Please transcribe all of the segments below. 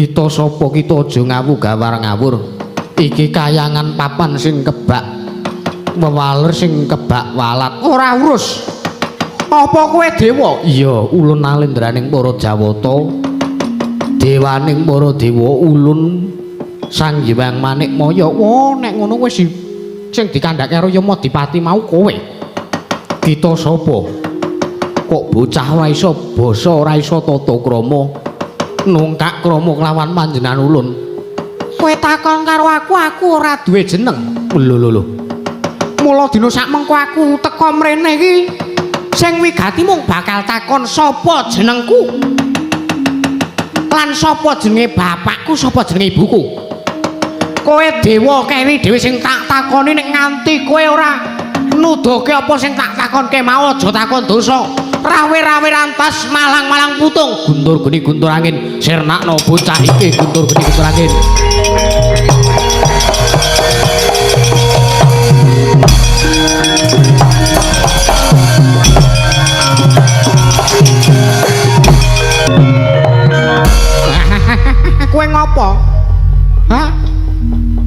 Kita sapa kita aja ngawu gawar ngawur. Iki kayangan papan sing kebak wewaler sing kebak walat. Ora urus. Apa kowe dewa? Iya, ulun nalendraning para Jawata. Dewaning para dewa ulun Sang Hyang Manikmaya. Wah, nek ngono wis sing dikandhake karo Yama Dipati mau kowe. Kita sapa? Kok bocah ora iso basa, ora iso tata krama, nungkak krama kelawan panjenengan ulun. Kowe takon karo aku, aku ora duwe jeneng. Lho lho lho. Mula dina sakmengko aku teka mrene iki sing wigati mung bakal takon sapa jenengku. Lan sapa jenenge bapakku, sapa jenenge ibuku. Kowe dewa keri dhewe sing tak takoni nek nganti kowe ora nuduhke apa sing tak takonke mau aja takon dosa. Rawe-rawe rantas malang-malang putung guntur geni guntur angin sirnakno bocah iki guntur geni guntur angin. Kowe ngopo? Hah?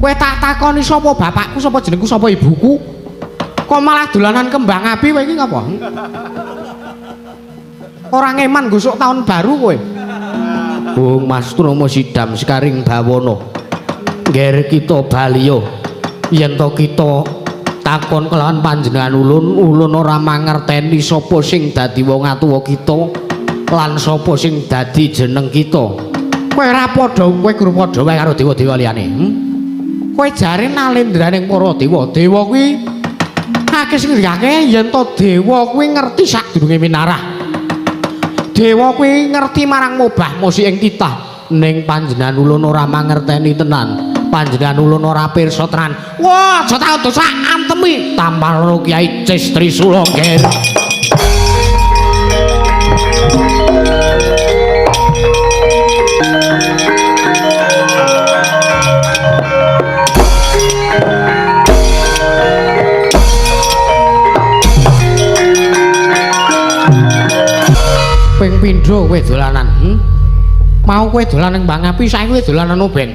Kowe tak takoni sapa bapakku, sapa jenengku, sapa ibuku? Kok malah dolanan kembang api kowe iki ngopo? Ora ngeman gosok tahun baru kowe. Bung Mas Trama Sidam sekaring bawana. Ngger kita baliya. Yen to kita takon kelawan panjenengan ulun, ulun ora mangerteni sapa sing dadi wong atuwa kita lan sapa sing dadi jeneng kita. Kowe ora padha, kowe guru padha wae karo dewa-dewa liyane. Kowe jare nalendraning para dewa. Dewa kuwi akeh sing ngendikake yen to dewa kuwi ngerti sadurunge minarah. Dewa kuwi ngerti marang mobah musi ing titah. Ning panjenengan ulun ora mangerteni tenan. Panjenengan ulun ora pirsa tenan. Wah, aja tak dosa antemi. Tampar Kyai Cis Trisula nger. Ping pindho kowe dolanan, Mau kowe dolan ning Bang Api, saiki kowe dolanan obeng.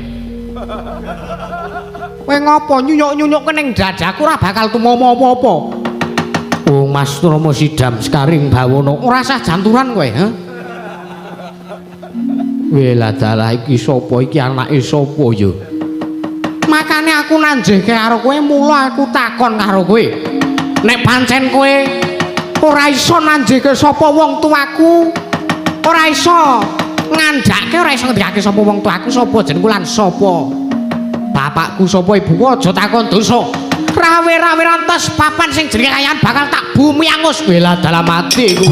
Kowe ngopo nyunyuk-nyunyukke ning dadaku ora bakal tumomo apa-apa. Oh Mas Trama Sidam sekaring bawana, ora sah janturan kowe, ha? Welah dalah iki sapa iki anake sapa ya? Makane aku nanjehke karo kowe, mula aku takon karo kowe. Nek pancen kowe ora iso nanjehke sapa wong tuaku, ora iso ngandhake, ora iso ngendikake sapa wong tuaku, sapa jenengku lan sapa bapakku, sapa ibuku, aja takon dosa. Rawe-rawe rantas papan sing jenenge kayan bakal tak bumi angus. Welah dalah mati iku.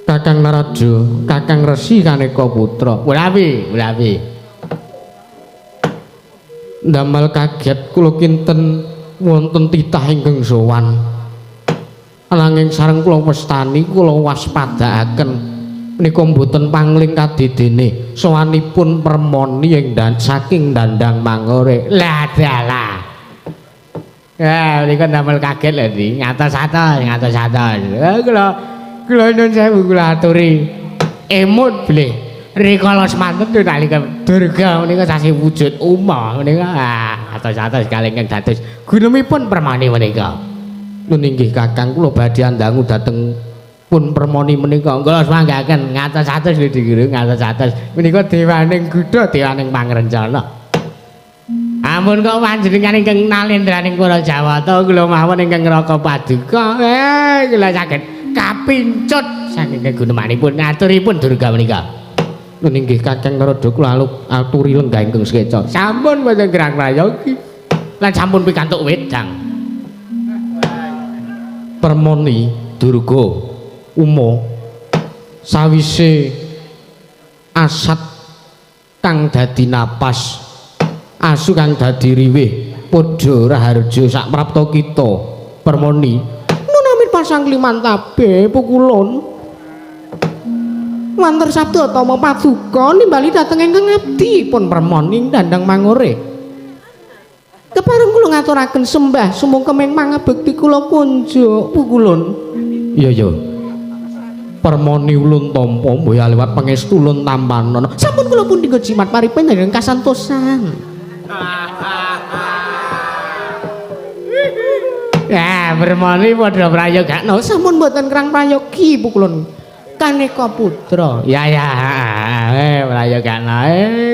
Kakang Narada, Kakang Resi Kaneka Putra. Wulawi, wulawi. Ndamel kaget kula kinten wonten titah ingkang sowan. Ananging sareng kula wastani kula waspadaaken menika mboten pangling kadidene sowanipun permoni ing saking Dandang Mangore. Lah dalah. Ya menika ndamel kaget lho iki, ngatos-atos, ngatos-atos. Kula kula nuwun sewu kula aturi emut bilih rikala semanten nalika Durga menika sasih wujud Uma menika atos-atos kalih ingkang dados gunungipun permoni menika. Nun inggih Kakang kula badhe andangu dhateng pun permoni menika. Kula sumanggaken ngatos-atos lho Guru, ngatos-atos. Menika dewaning gudha, dewaning pangrencana. Ampun kok panjenengan ingkang nalendraning para Jawata kula mawon ingkang ngraka paduka. Kula saged kapincut saking kegunemanipun ngaturipun Durga menika. Nun inggih Kakang Narada kula aturi lenggah ingkang sekeca. Sampun boten gerang prayogi. Lan sampun pikantuk wedang. Permoni Durga Uma sawise asat kang dadi napas, asu kang dadi riwih, padha raharja sak prapta kita Permoni. Nun amin pasang limantabe pukulun. Wanter sabda tama paduka nimbali dhateng ingkang abdi pun Permoni Dandang Mangore. Kepareng kula ngaturaken sembah sumangga ming pangabekti kula kunjuk pukulun. Iya ya. Permoni ulun tampa mboya liwat pangestu ulun tampanono. Sampun kula pundi jimat paripen kasantosan. Ya, Permoni padha prayogakno. Sampun mboten kerang prayogi pukulun. Kaneka putra. Ya ya, prayogakno.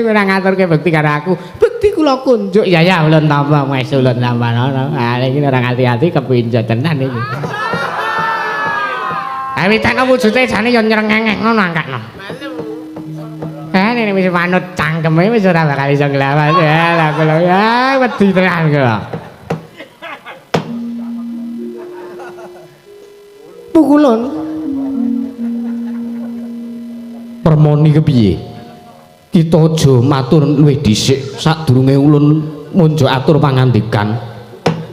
Ora ngaturke bekti karo aku. Bekti kula kunjuk. Ya ya, ulun tampa pangestu ulun tampanono. Ah iki ora ngati-ati kepincut tenan iki. Awitan wujude jane ya nyrengengeh ngono angkakno. Nek wis manut cangkeme wis ora bakal iso nglawan. Ya lah kula ya wedi tenan kula. Pukulun. Permoni kepiye? Kita aja matur luwih dhisik sadurunge ulun munjuk atur pangandikan.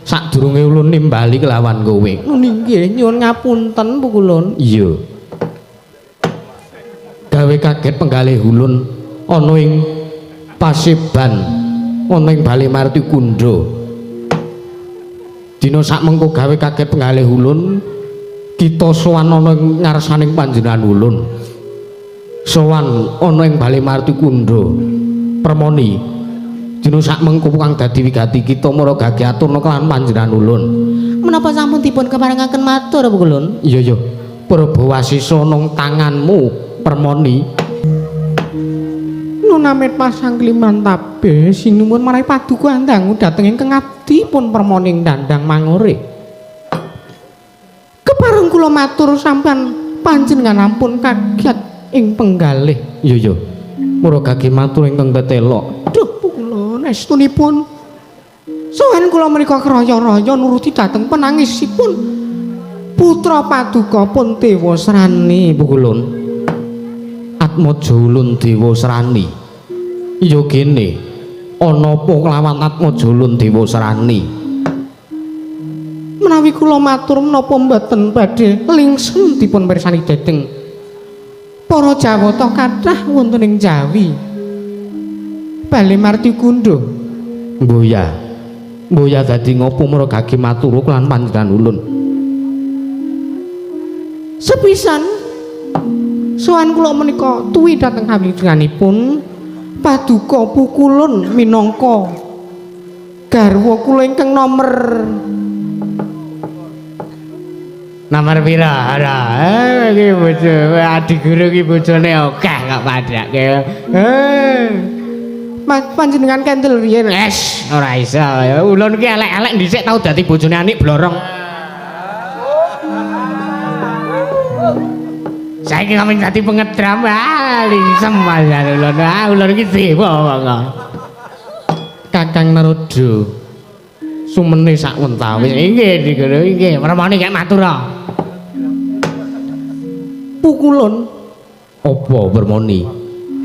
Sadurunge ulun nimbali kelawan kowe. Nggih, nyuwun ngapunten pukulun. Iya. Gawe kaget penggalih ulun ana ing paseban ana ing Bale Martikunda. Dina sakmengko gawe kaget penggalih ulun kita sowan ana ing ngarsaning panjenengan ulun. Sowan ana ing Bale Martikunda. Permoni dina sakmengko kang dadi wigati kita mara gage aturna kelawan panjenengan ulun. Menapa sampun dipun keparengaken matur pukulun? Iya iya. Prabawasisa nang tanganmu Permoni. Nunamit pasang klimantabe sinuwun marang paduka andangu dhateng ingkang abdi pun Permoni dandang mangure. Kepareng kula matur sampean panjenengan ampun kaget ing penggalih. Iya iya. Mara gage matur ingkang tetelok. Duh pukulun estunipun sowan kula menika kraya-raya nuruti dhateng penangisipun putra paduka pun Dewasrani pukulun. Atmaja ulun Dewasrani. Iya kene ana apa kelawan Atmaja ulun Dewasrani? Menawi kula matur menapa mboten badhe lingsem dipun pirsani dhateng para Jawata kathah wonten ing Jawi. Bale Martikunda. Mboya. Mboya dadi ngopo mara gage matur lan panjenengan ulun. Sepisan sowan kula menika tuwi dhateng kawilujenganipun paduka pukulun minangka garwa kula ingkang nomor pira ora? Iki bojo adi guru iki bojone akeh kok padhake. Panjenengan kendel riyen. Es, ora iso. Ulun iki elek-elek dhisik tau dadi bojone Anik Blorong. Saiki kami dadi pengedram, lingsem ulun. Ulun iki dewa wong. Kakang Naroda sumene sak wentawis. Inggih diguru, inggih. Permoni kek matur. Pukulun apa Permoni?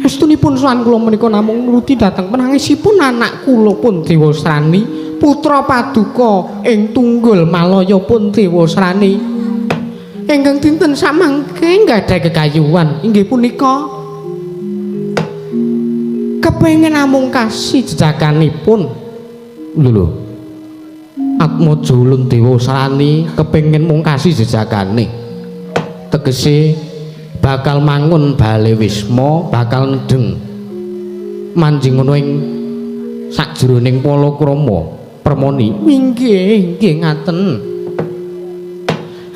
Estunipun sowan kula menika namung nuruti dhateng penangisipun anak kula pun Dewasrani, putra paduka ing Tunggul Malaya pun Dewasrani. Ingkang dinten samangke nggadhahi kegayuhan inggih punika kepengin namung kasih jejakanipun. Lho lho. Atmaja ulun Dewasrani kepengin mung kasih jejakane. Tegese bakal mangun bale wisma, bakal ndeng manjing ngono ing sakjroning palakrama Permoni. Inggih, inggih ngaten.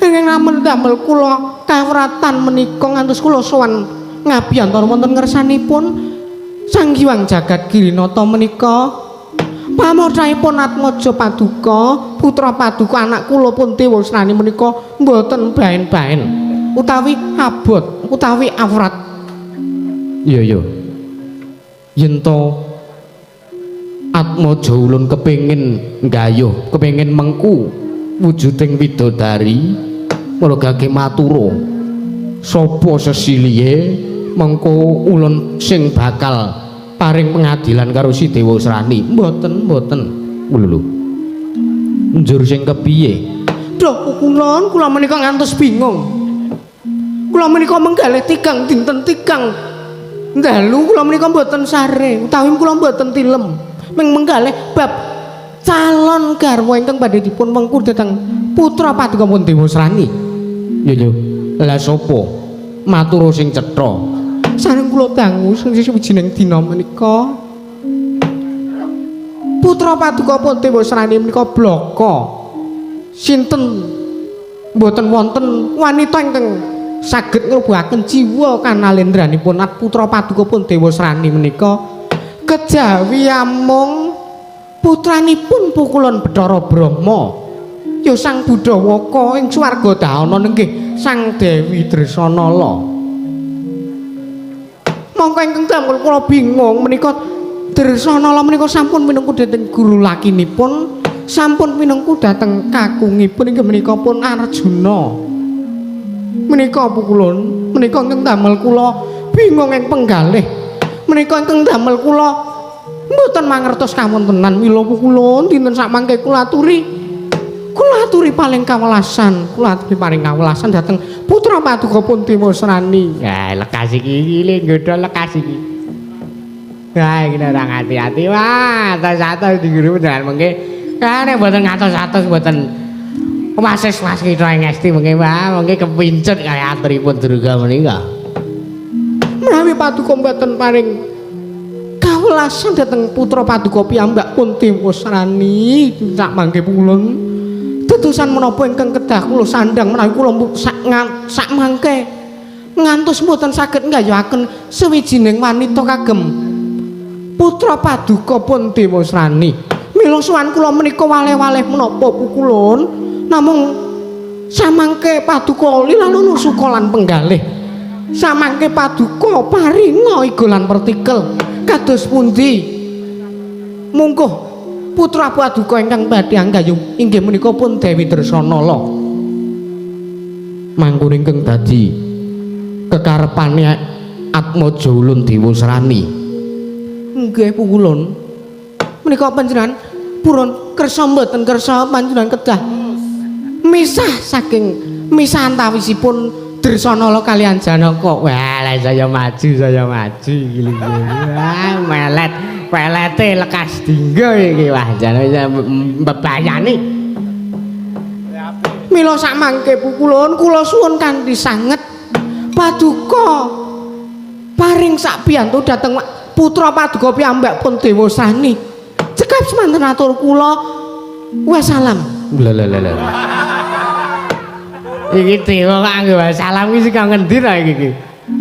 Ingkang namung damel kula kawratan menika ngantos kula sowan ngabiyantara wonten ngersanipun Sang Hyang Jagat Girinata menika. Pamortahipun Atmaja paduka, putra paduka anak kula pun Dewasrani menika mboten baen-baen utawi abot utawi awrat. Iya iya. Yen to Atmaja ulun kepengin nggayuh, kepengin mengku wujuding widodari, margake matura sapa sesilihe mengko ulun sing bakal paring pengadilan karo si Dewasrani. Mboten, mboten. Lho lho. Njur sing kepiye? Duh pukulun kula menika ngantos bingung. Kula menika menggalih tigang dinten tigang dalu kula menika mboten sare utawi kula mboten tilem. Ming menggalih bab calon garwa ingkang badhe dipun wengku dhateng putra paduka pun Dewasrani. Lho lho. Lah sapa? Matur sing cetha. Sareng kula dangu sawijining dina menika putra paduka pun Dewasrani menika blaka. Sinten mboten wonten wanita ingkang saged ngrubuhaken jiwa kanalendranipun putra paduka pun Dewasrani menika kejawi amung putranipun pukulun Bathara Brahma ya Sang Budawaka ing swarga dahana nenggih Sang Dewi Dresanala. Mongko ingkang damel kula bingung menika Dresanala menika sampun minangka dhateng guru lakinipun, sampun minangka dhateng kakungipun inggih menika pun Arjuna. Menika pukulun, menika ingkang damel kula bingung ing penggalih. Menika ingkang damel kula mboten mangertos kawontenan. Mila pukulun dinten sakmangke kula aturi paling kawelasan, kula aturi paling kawelasan dhateng putra paduka pun Dewasrani. Ya lekas iki iki nggodha lekas iki. Wah iki ora ngati-ati wah atos-atos diguru panjenengan mengke. Nek mboten ngatos-atos mboten wasis mas kita ing esti mengke wah mengke kepincut kaya aturipun Durga menika. Menawi paduka mboten paring kawelasan dhateng putra paduka piyambak pun Dewasrani sak mangke pulun. Tetusan menapa ingkang kedah kula sandhang menawi kula sak mangke ngantos mboten saged nggayuhaken sawijining wanita kagem putra paduka pun Dewasrani. Mila sowan kula menika waleh-waleh menapa pukulun namung samangke paduka lilalunu suka lan penggalih. Samangke paduka paringa iga lan pertikel kados pundi mungguh putra paduka ingkang badhe anggayuh inggih menika pun Dewi Dresanala. Mangkun ingkang dadi kekarepane Atmaja ulun Dewasrani. Nggih pukulun. Menika panjenengan purun kersa mboten kersa panjenengan kedah misah saking misah antawisipun Dresanala kalian Janaka. Wah, lah saya maju iki lho. Wah, melet. Pelete lekas dinggo iki wah jane mbebayani. Mila sakmangke pukulun kula suwun kanthi sanget paduka paring sakbiyantu dhateng putra paduka piyambak pun Dewasrani. Cekap semanten atur kula. Wassalam. Lha lha lha. Iki dewa kok anggo wassalam iki saka ngendi ta iki iki?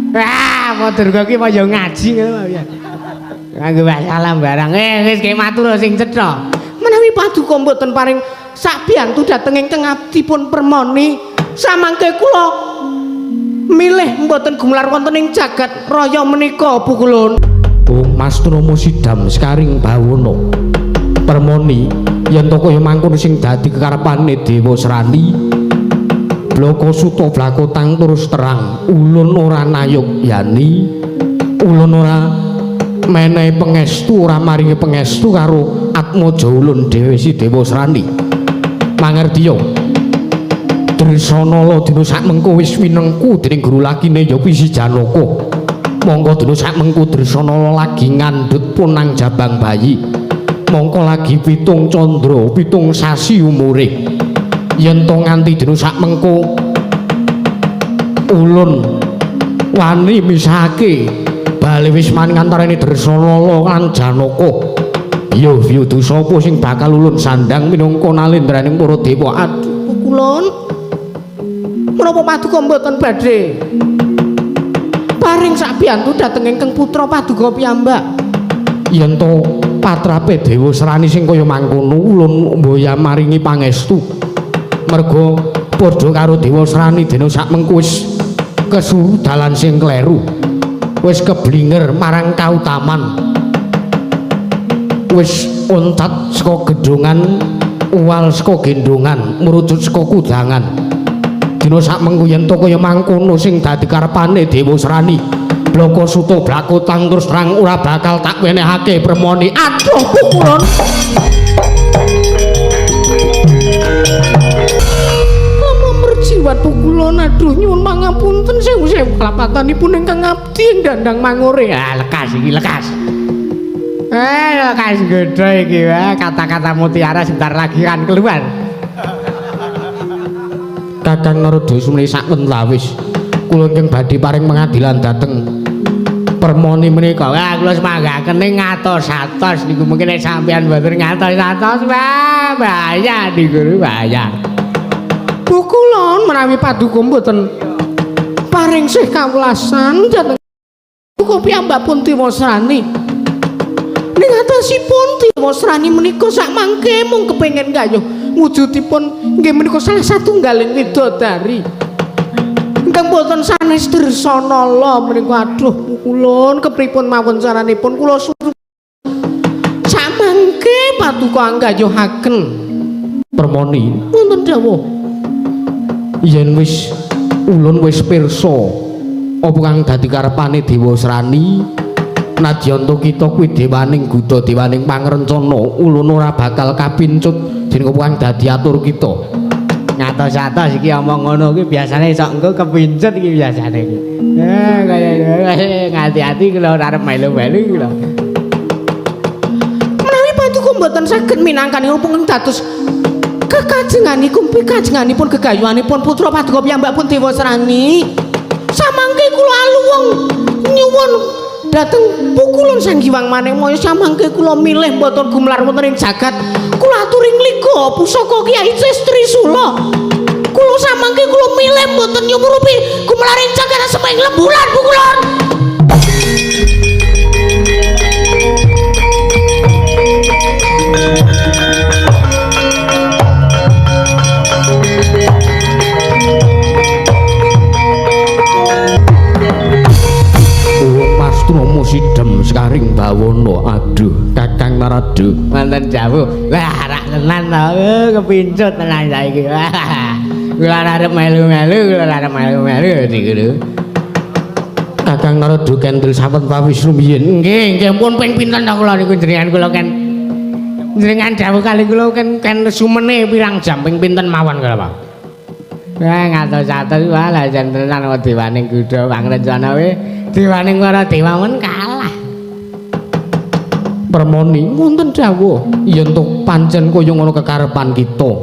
Wah, apa Durga ki apa ya ngaji ngono ya. Nganggo wassalam barang. Wis kek matur sing cetha. Menawi paduka mboten paring sakbiyantu dhateng ingkang abdipun permoni, samangke kula milih mboten gumelar wonten ing jagat raya menika pukulun. Bung Mas Tunomo sidam sekaring bawana. Permoni yen to kaya mangkono sing dadi kekarepane Dewasrani. Blaka suta blakotang terus terang, ulun ora nayuk yani, ulun ora menehi pangestu, ora maringi pangestu karo Atmaja ulun dhewe si Dewasrani. Mangertiya Dresanala dina sakmengko wis winengku dening guru lakine ya kuwi si Janaka. Mongko dina sakmengko Dresanala lagi ngandhut punang jabang bayi. Mongko lagi 7 candra, 7 sasi umure. Yen to nganti dina sakmengko ulun wani misahake bali wis maning antarane Dresanala lan Janaka. Yo yo sapa sing bakal ulun sandhang minangka nalendraning para dewa. Aduh pukulun. Menapa paduka mboten badhe paring sakbiyantu dhateng ingkang putra paduka piyambak? Yen to patrape Dewasrani sing kaya mangkono ulun mboya maringi pangestu. Merga padha karo Dewasrani dina sakmengko wis kesuru dalan sing kleru. Wis keblinger marang kautaman. Wis oncat saka gedhongan, uwal saka gendhongan, mrucut saka kudangan. Dina sakmengko yen to kaya mangkono sing dadi karepane Dewasrani, blaka suta blakotang terus terang ora bakal tak wenehake permoni. Aduh pukulun. Merjiwat pukulun aduh nyuwun pangapunten sewu-sewu kalapatanipun ingkang abdi ing dandang mangure. Ah lekas iki lekas. Lekas godho iki wae kata-kata mutiara sebentar lagi kan keluar. Kakang Narada sumene sak wentawis. Kula ingkang badhe paring pengadilan dhateng Permoni menika. Wah, kula semanggaken ning ngatos-atos niku mungkin nek sampeyan mboten ngatos-atos, wah bahaya niku bahaya. Pukulon menawi paduka mboten paring sih kawelasan dhateng paduka piyambakpun Dewasrani. Ning atasipun Dewasrani menika sakmangke mung kepengin gayuh wujudipun nggih menika salah satunggaling widodari. Ingkang boten sanes Dresanala menika aduh pukulun kepripun mawon caranipun kula suruh samangke paduka anggayuhaken Permoni wonten dawuh yen wis ulun wis pirsa apa kang dadi karepane Dewasrani nadyanta kita kuwi dewaning gudha dewaning pangrencana ulun ora bakal kapincut dening apa kang dadi atur kita. Ngatos-atos iki omong ngono iki biasane sok engko kepincut iki biasane iki. Kaya ngati-ati kula ora arep melu-melu iki lho. Menawi paduka mboten saged minangkani hubungan dados kekajenganipun pikajenganipun gegayuhanipun putra paduka piyambakpun Dewasrani. Samangke kula aluwung nyuwun dhateng pukulun Sang Hyang Manekmaya samangke kula milih mboten gumelar wonten ing jagat. Kula aturi ngliga pusaka Kyai Trisula. Kula samangke kula milih mboten nyumurupi gumelar ing jagat semeng lembulan pukulun. Mastromo sidem sekaring bawana aduh Kakang Narada wonten dawuh. Wah rak tenan to kepincut tenan saiki. Kula arep melu-melu kula arep melu-melu niku lho. Kakang Narada kendel sampun pawis rumiyin. Nggih nggih pun ping pinten to kula niku jenengan kula kan jenengan dawuh kali kula kan kan sumene pirang jam ping pinten mawon kula Pak. Wah ngatos-atos wah lah jan tenan kok dewaning gudha pangrencana we dewaning para dewa men kalah. Permoni wonten dawuh yen to pancen kaya ngono kekarepan kita.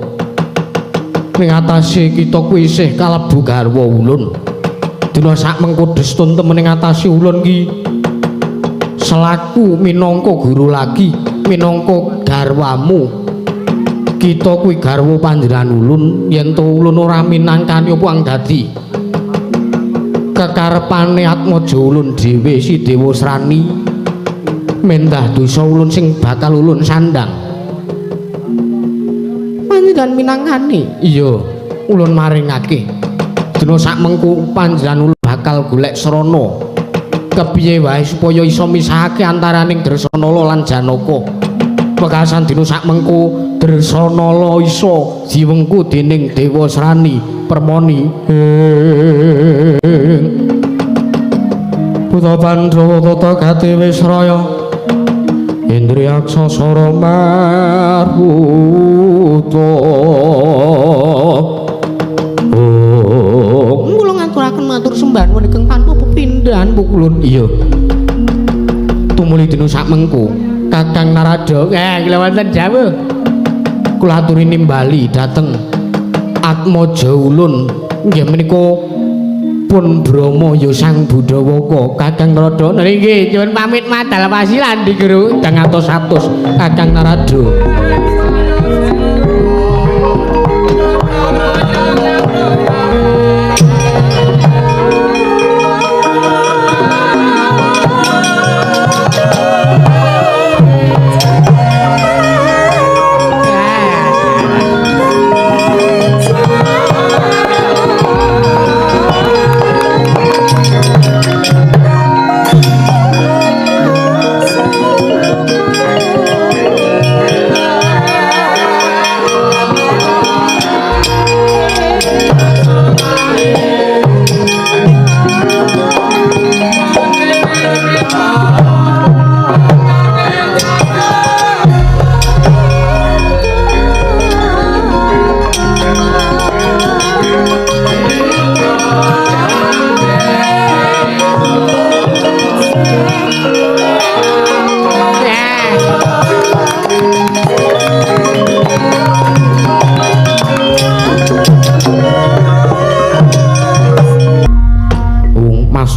Ning atase kita kuwi isih kalebu garwa ulun. Dina sak mengko destun temen ing atase ulun ki selaku minangka guru lagi, minangka garwamu. Kita kuwi garwa panjenengan ulun yen to ulun ora minangkani apa ang dadi kekarepane atmaja ulun dhewe si Dewasrani mendah dosa ulun sing bakal ulun sandang. Panjenengan minangkani? Iya, ulun maringake. Dina sak mengko panjenengan ulun bakal golek srana kepiye wae supaya iso misahake antaraning Dresanala lan Janaka. Wekasan dina sak mengko Dresanala iso diwengku dening Dewasrani Permoni. Putra Pandhawa tata gati wisraya Indriyaksa sara maruta. Oh, kula ngaturaken matur sembah nuwun ingkang tanpa pepindhan pukulun. Iya. Tumuli dina sak mengko Kakang Narada, kula wonten dawuh. Kula aturi nimbali dhateng atmaja ulun nggih menika pun Brahma ya Sang Budawaka Kakang Narada. Nggih, nyuwun pamit madal pasilan di guru kang atos-atos Kakang Narada.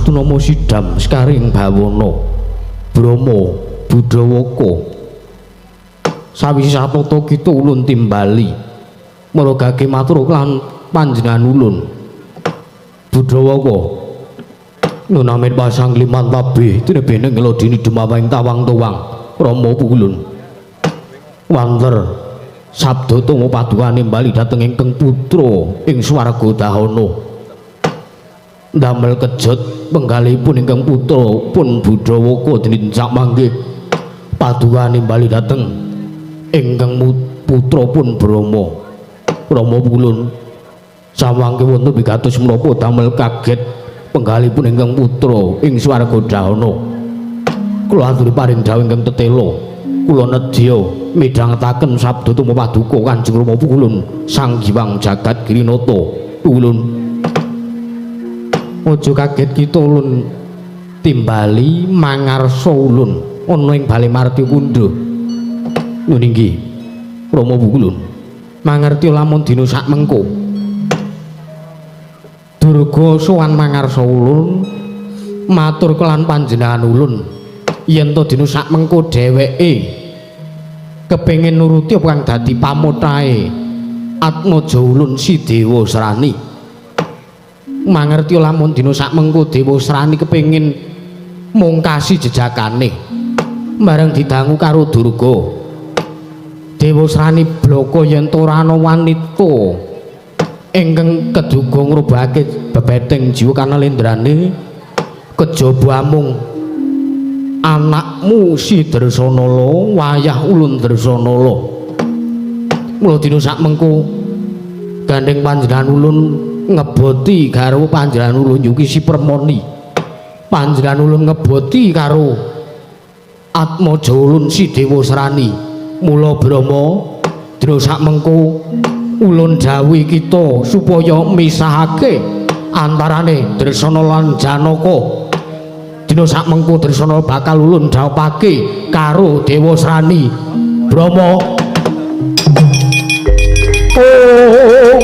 Pangestunama sidam sekaring bawana Brahma Budawaka sawise satata kita ulun timbali maragake matur lan panjenengan ulun Budawaka nunamin pasang liman tabih tinebene ngelodini dumawang tawang tuwang Rama ulun wanter sabda tunggu paduane bali dhateng ingkang putra ing swarga dahana ndamel kejut penggalipun ingkang putra pun Budawaka dinincak manggih paduane bali dhateng ingkang putra pun Brahma. Rama ulun samangke wonten wigatos menapa damel kaget penggalipun ingkang putra ing swarga dahana. Kula aturi paring dawuh ingkang tetela kula nedya midhangetaken sabda tuma paduka Kanjeng Rama ulun Sang Hyang Jagat Girinata ulun. Aja kaget kita ulun timbali mangarsa ulun ana ing bale Marti Kundha. Nun inggih Rama ulun mangerti lamun dina sak mengko Durga sowan mangarsa ulun matur kelan panjenengan ulun yen to dina sak mengko dheweke kepengin nuruti apa kang dadi pamothae atmaja ulun si Dewa Srani. Mangerti lamun dina sak mengko Dewa Srani kepengin mungkasi jejakane bareng didangu karo Durga. Dewa Srani blaka yen to ora ana wanita ingkang keduga ngrubahake bebeteng jiwa kanalendrane kejaba amung anakmu si Dresanala wayah ulun Dresanala. Mula dina sak mengko gandeng panjenengan ulun ngeboti karo panjenengan ulun Yuki si Permoni. Panjenengan ulun ngeboti karo atmaja ulun si Dewa Srani. Mula Brahma dina sak mengko ulun dawuhi kita supaya misahake antarane Dresana lan Janaka. Dina sak mengko Dresana bakal ulun dhawuhake karo Dewa Srani. Brahma. Oh.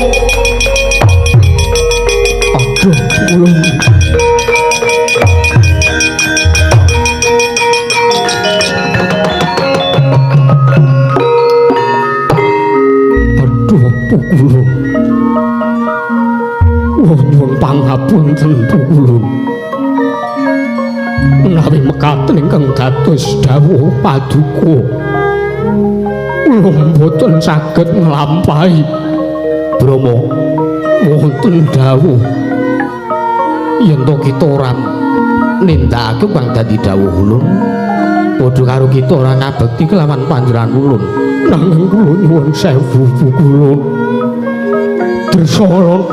Aduh ulun. Aduh ulun. Nyuwun pangapunten ulun. Menawi mekaten ingkang dados dawuh paduka ulun boten saged nglampahi. Brahma wonten dawuh yen to kita ora nindakake kang dadi dawuh ulun padha karo kita ora ngabekti kelawan panjenengan ulun. Nanging kula nyuwun sewu ulun.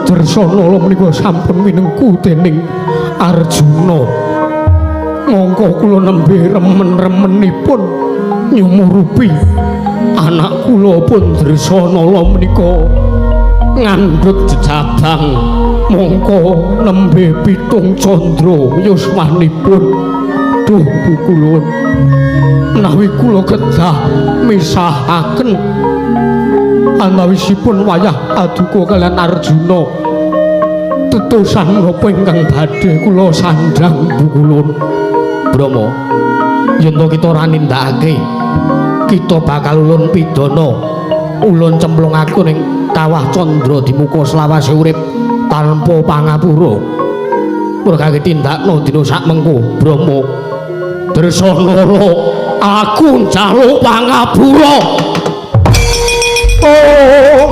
Dresanala menika sampun minengku dening Arjuna. Mongko kula nembe remen-remenipun nyumurupi anak kula pun Dresanala menika ngandhut jejabang mongko nembe 7 candra yuswanipun. Duh kula menawi kula kedah misahaken antawisipun wayah paduka kaliyan Arjuna tetusan napa ingkang badhe kula sandhang kulun. Brahma yen to kita ora nindakake kita bakal ulun pidana ulun cemplungake ning kawah candra dimuka selawase urip tanpa pangapura. Murgake tindakno dina sak mengko Brahma. Dresanala aku njaluk pangapura. Oh.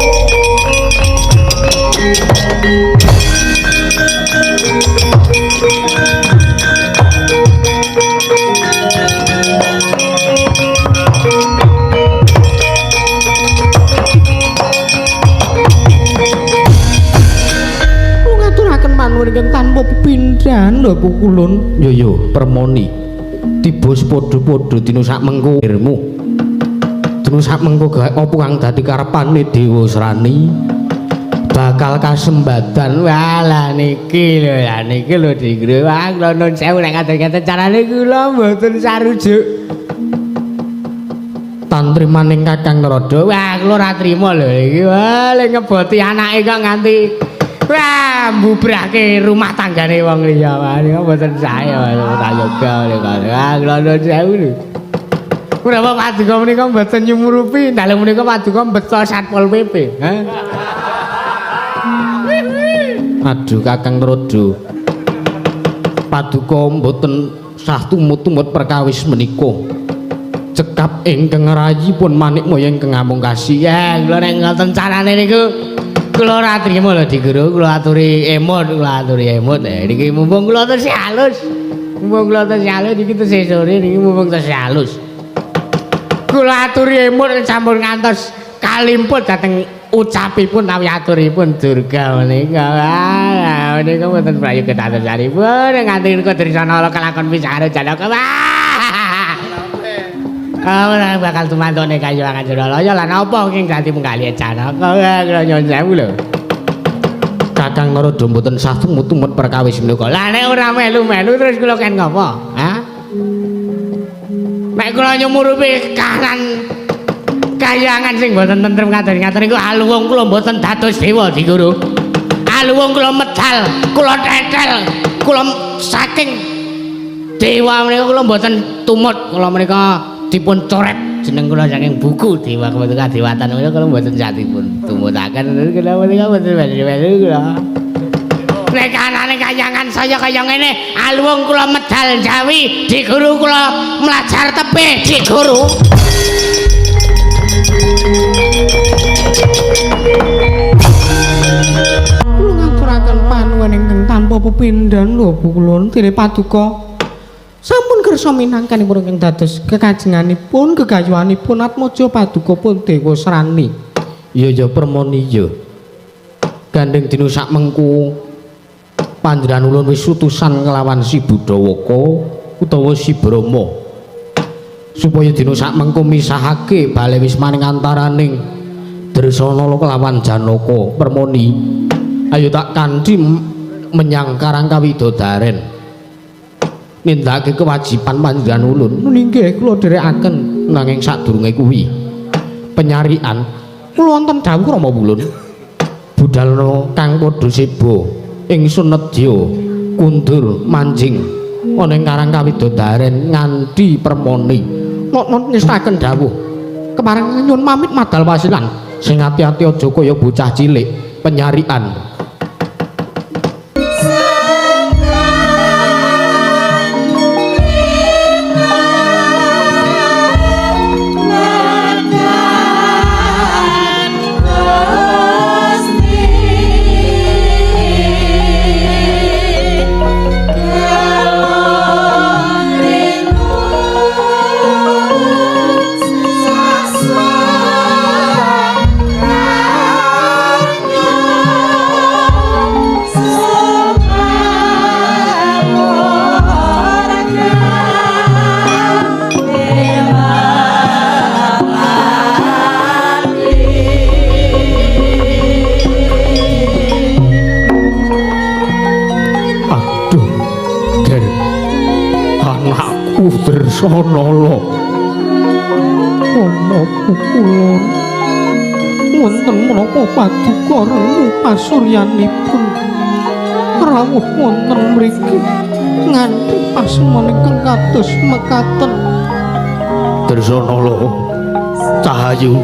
Ngaturaken panuwun ingkang tanpa pepindhan lho pukulun. Yo yo Permoni tiba padha-padha dina sak mengko irmu. Dina sak mengko gawe apa kang dadi karepane Dewa Srani bakal kasembadan. Walah niki lho, lah niki lho Dingro. Wah kula nun sewu nek ngaten-ngaten carane kula mboten sarujuk. Tantrimaning Kakang Narada. Wah kula ora trima lho iki. Wah le ngeboti anake kok nganti Wah, mbubrahke rumah tanggane wong liya. Niku mboten sae prayoga menika. Wah, kula nuwun sewu lho. Menapa paduka menika mboten nyumurupi, dalem menika paduka mbeto Satpol PP. Hah? Aduh Kakang Narada. Paduka mboten sah tumut-tumut perkawis menika. Cekap ingkang rayipun Manikmaya ingkang amungkasi. Ya, kula nek ngoten carane niku kula ora trima lho Dik Guru, kula aturi emut, kula aturi emut. Niki mumpung kula tesih halus. Mumpung kula tesih halus niki tesih sore niki mumpung tesih halus. Kula aturi emut sampun ngantos kalimput dhateng ucapipun tawi aturipun Durga menika. Wah, menika mboten prayoga dadosanipun nganti menika Drisana kelakon pisan Janaka. Wah. Ah, bakal tumantone kayu Anjuralaya lan apa ing dadi penggalih Janaka. Kula nyuwun sewu lho. Kakang Narada mboten sah tumut-tumut perkawis menika. Lah nek ora melu-melu terus kula ken ngopo? Hah? Nek kula nyumurupi kahanan kayangan sing mboten tentrem kados ngaten niku aluwung kula mboten dados dewa Dik Guru. Aluwung kula medal, kula tetel, kula saking dewa menika kula mboten tumut, kula menika dipun coret jeneng kula saking buku Dewa Kebentukan Dewatan menika kula mboten satipun tumutaken kula menika mboten melu-melu kula. Nek anane kayangan saya kaya ngene, aluwung kula medal Jawi, Dik Guru kula mlajar tebih Dik Guru. Kula ngaturaken panuwun ingkang tanpa pepindhan lho kula dene paduka sampun kersa minangkanipun ingkang dados kekajenganipun gegayuhanipun Atmaja paduka pun Dewa Srani. Iya ya Permoni ya. Gandeng dina sak mengku panjenengan ulun wis utusan nglawan si Budawaka utawa si Brahma supaya dina sak mengku misahake bale wismaning antaraning Dresana kelawan Janaka. Permoni, ayo tak kanthi menyang Karang Kawidodaren nindakake kewajiban panjenengan ulun. Nggih kula dherekaken, nanging sadurunge kuwi penyarian kula wonten dawuh Rama Wulun. Budalna kang padha seba ingsun nedya kundur manjing ana ing Karang Kawidodaren nganti Permoni. Nok ngestaken dawuh kepareng nyuwun pamit madal wasilan. Sing ati-ati aja kaya bocah cilik penyarian. Dresana ana pukulun wonten menapa paduka rengu pasuryanipun rawuh wonten mriki nganti pasemon ingkang kados mekaten. Dresana Cahayu,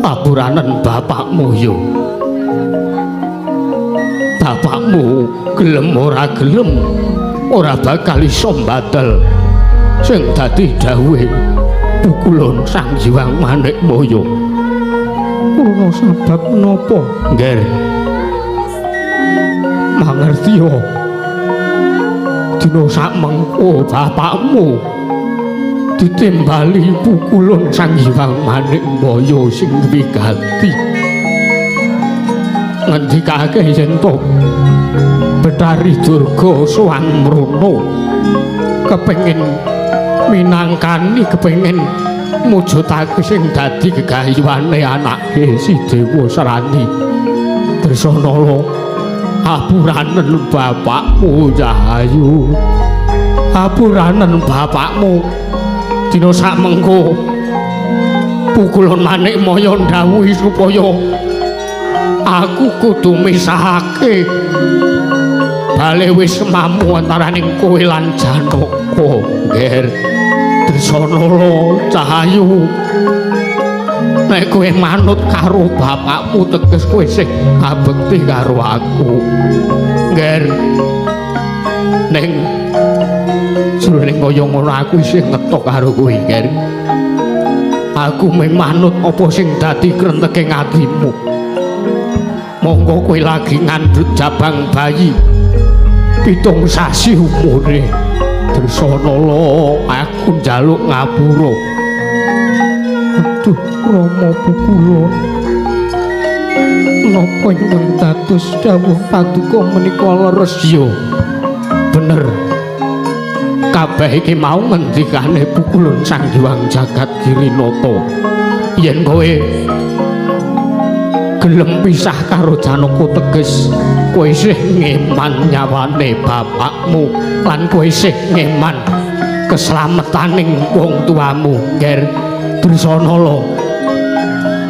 apuranen bapakmu yo. Bapakmu gelem ora gelem ora bakal iso mbadal sing dadi dawuhe pukulun Sang Hyang Manikmaya. Purna sabab menapa? Nggih. Mangertiya. Dina sak mengko bapakmu ditimbali pukulun Sang Hyang Manikmaya sing wigati. Ngendikake yen to Betari Durga sowan mrono kepengin minangkani, kepengin mujudake sing dadi gegayuhane anake si Dewa Srani. Dresana apuranen bapakmu Cahayu, apuranen bapakmu. Dina sak mengko pukulun Manikmaya ndhawuhi supaya Aku kudu misahake bale wis mamu antaraning kowe lan Janaka. Nger Dresanala Cahayu, nek kowe manut karo bapakmu teges kowe sing ngabekti karo aku. Nger ning jroning kaya ngono aku isih ngetok karo kowe, Nger. Aku mung manut apa sing dadi krentege atimu. Monggo kowe lagi ngandhut jabang bayi 7 sasi umure. Dresanala, aku njaluk ngapura. Aduh, Rama Pukulun, napa ingkang dados dawuh paduka menika leres? Ya, bener. Kabeh iki mau ngendikane Pukulun Sang Hyang Jagat Girinata. Yen kowe gelem pisah karo Janaka teges kowe isih ngeman nyawane bapakmu lan kowe isih ngeman keselametaning wong tuamu, Nger Dresanala.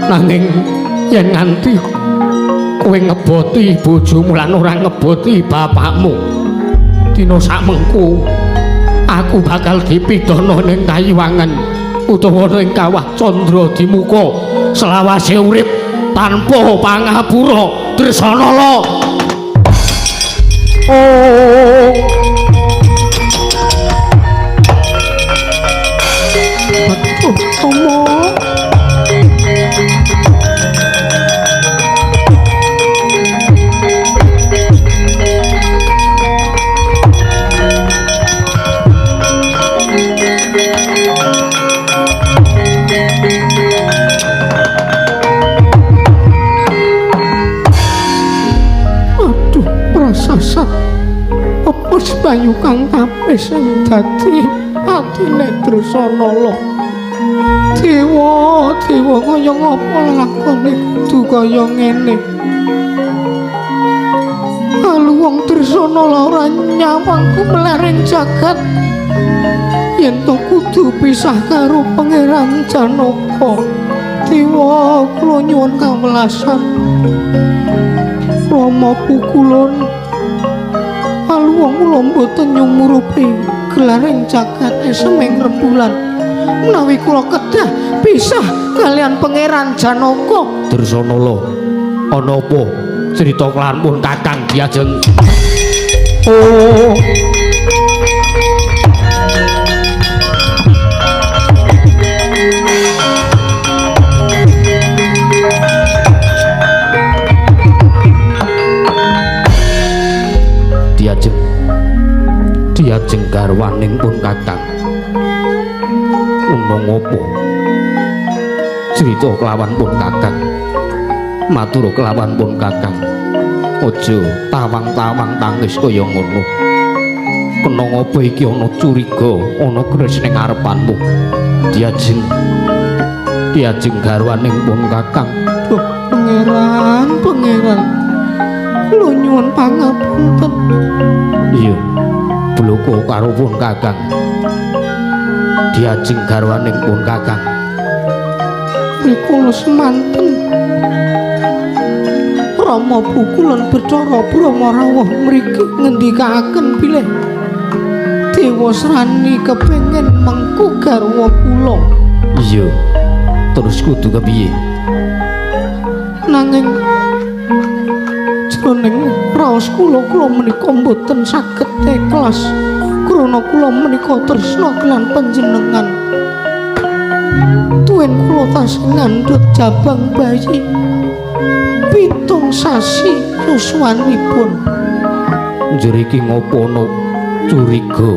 Nanging yen nganti kowe ngeboti bojomu lan ora ngeboti bapakmu, dina sakmengku aku bakal dipidana ning kayiwangan utawa ning kawah Candra Dimuka selawase urip tanpa pangapura. Dresanala. Oh. Aduh, Rama. Aduh, prasasat pepes bayu kang tapis sing dadi atine Dresanala. Dewa, dewa kaya ngapa lakone kudu kaya ngene. Alu wong Dresanala ora nyawangku mlering jagat. Yen to kudu pisah karo Pangeran Janaka. Dewa, kula nyuwun kawelasan. Rama Pukulun, alu wong kula mboten nyumurupi gelaring jagat eseming rembulan. Menawi kula kedah pisah kalian Pangeran Janaka. Dresanala, ana apa? Crita kelawan pun Kakang Diajeng. Oh. Diajeng, Diajeng garwaning pun Kakang. Ana ngapa? Crita kelawan pun Kakang. Matur kelawan pun Kakang. Aja tawang-tawang tangis kaya ngono. Kena ngapa iki ana curiga, ana kris ning ngarepanmu. Diajeng, Diajeng garwaning pun Kakang. Duh, Pangeran, Pangeran. Kula nyuwun pangapunten. Iya, bloko karo pun Kakang. Diajeng garwaning pun Kakang. Rikala semanten Rama Pukulun Bathara Brahma rawuh mriki ngendikaaken bilih Dewa Srani kepengin mengku garwa kula. Iya. Terus kudu kepiye? Nanging jroning raos kula, kula menika mboten saged ikhlas krana kula menika tresna kelan panjenengan. Tuwin kula tasih ngandhut jabang bayi 7 sasi yuswanipun. Njur iki ngopo ana curiga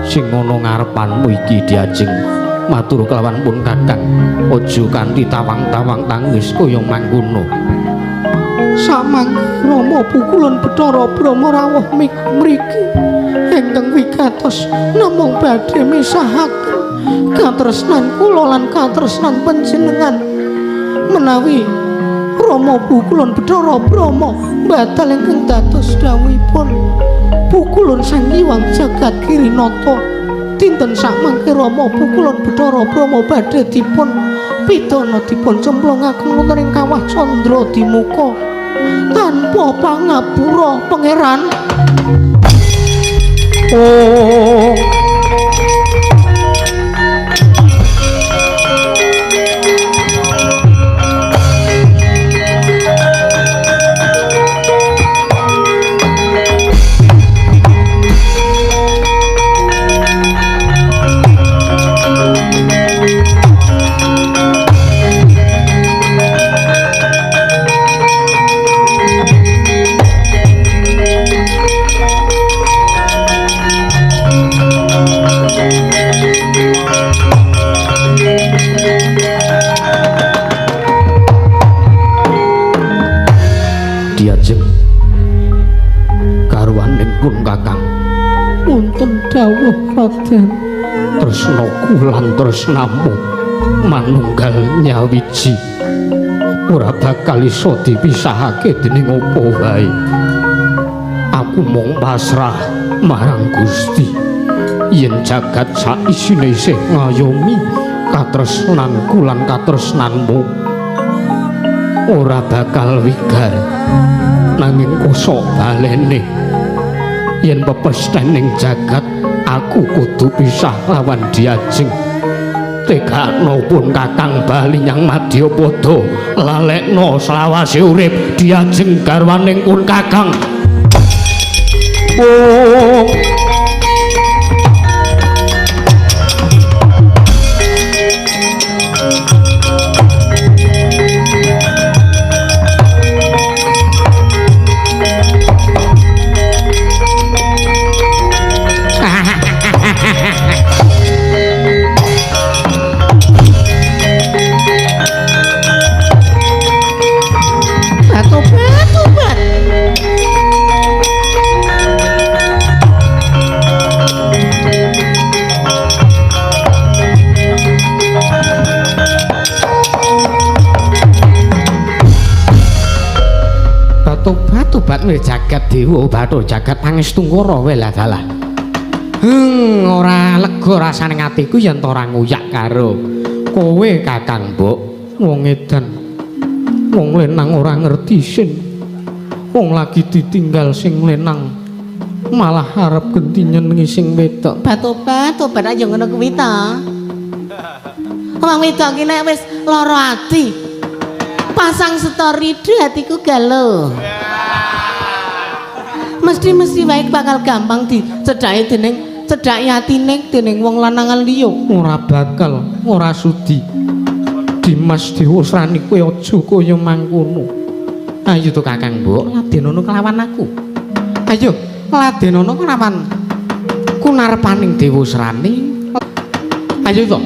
sing ana ngarepanmu iki Diajeng? Matur kelawan pun Kakang, aja kanthi tawang-tawang tangis kaya mangkono. Samangke Rama Pukulun Bathara Brahma rawuh mriki ingkang wigatos namung badhe misahaken katresnan kula lan katresnan panjenengan. Menawi Rama Pukulun Bathara Brahma batal ingkang dados dawuhipun Pukulun Sang Hyang Jagat Girinata, dinten sakmangke Rama Pukulun Bathara Brahma badhe dipun Pidana dipun cemplungaken wonten ing kawah Candra Dimuka tanpa pangapura pangeran. Oh. Diajeng garwaning pun kakang wonten dawuh Raden. Tresnaku lan tresnamu manunggal nyawiji ora bakal iso dipisahake dening apa wae. Aku mung pasrah marang Gusti yen jagat saisine isih ngayomi katresnanku lan katresnanmu ora bakal wigar. Nanging kosok balene yen pepesthening jagat aku kudu pisah lawan Diajeng. Tegakno pun kakang bali nyang Madyapada, lalekno selawase urip Diajeng garwaning pun kakang. Oh. Tobat jagat dewa bathuk jagat pangestungkara welah dalah. Ora lega rasane atiku yen ora nguyak karo kowe Kakang Mbok. Wong edan, wong lenang ora ngerti sin. Wong lagi ditinggal sing lenang malah arep genti nyenengi sing wedok. Batobat, tobat aja ngono kuwi ta. Wong wedok ki nek wis lara ati, pasang story duh atiku galau. Mesti-mesti wae bakal gampang dicedhaki dening cedhaki atine dening wong lanangan liya. Ora bakal, ora sudi. Dimas Dewasrani kowe aja kaya mangkono. Ayo to Kakang Mbok, ladenono kelawan aku. Ayo, ladenono kelawan kunarepaning Dewasrani. Ayo to.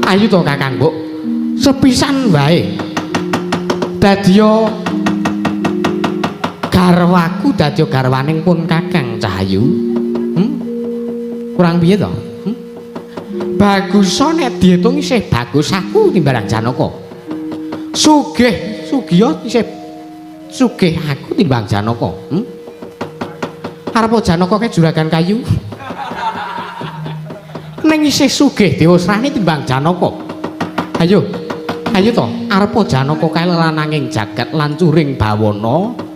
Ayo to Kakang Mbok. Sepisan wae. Dadiya garwaku dadi garwaning pun Kakang Cahayu. Kurang piye to? Bagusa nek diitung isih bagus aku timbalan Janaka. Sugih, sugiya isih sugih aku timbang Janaka. Arep Janaka kae juragan kayu. Ning isih sugih Dewasrani timbang Janaka. Ayo. Ayo to, arep Janaka kae lananging jagat lan curing bawana.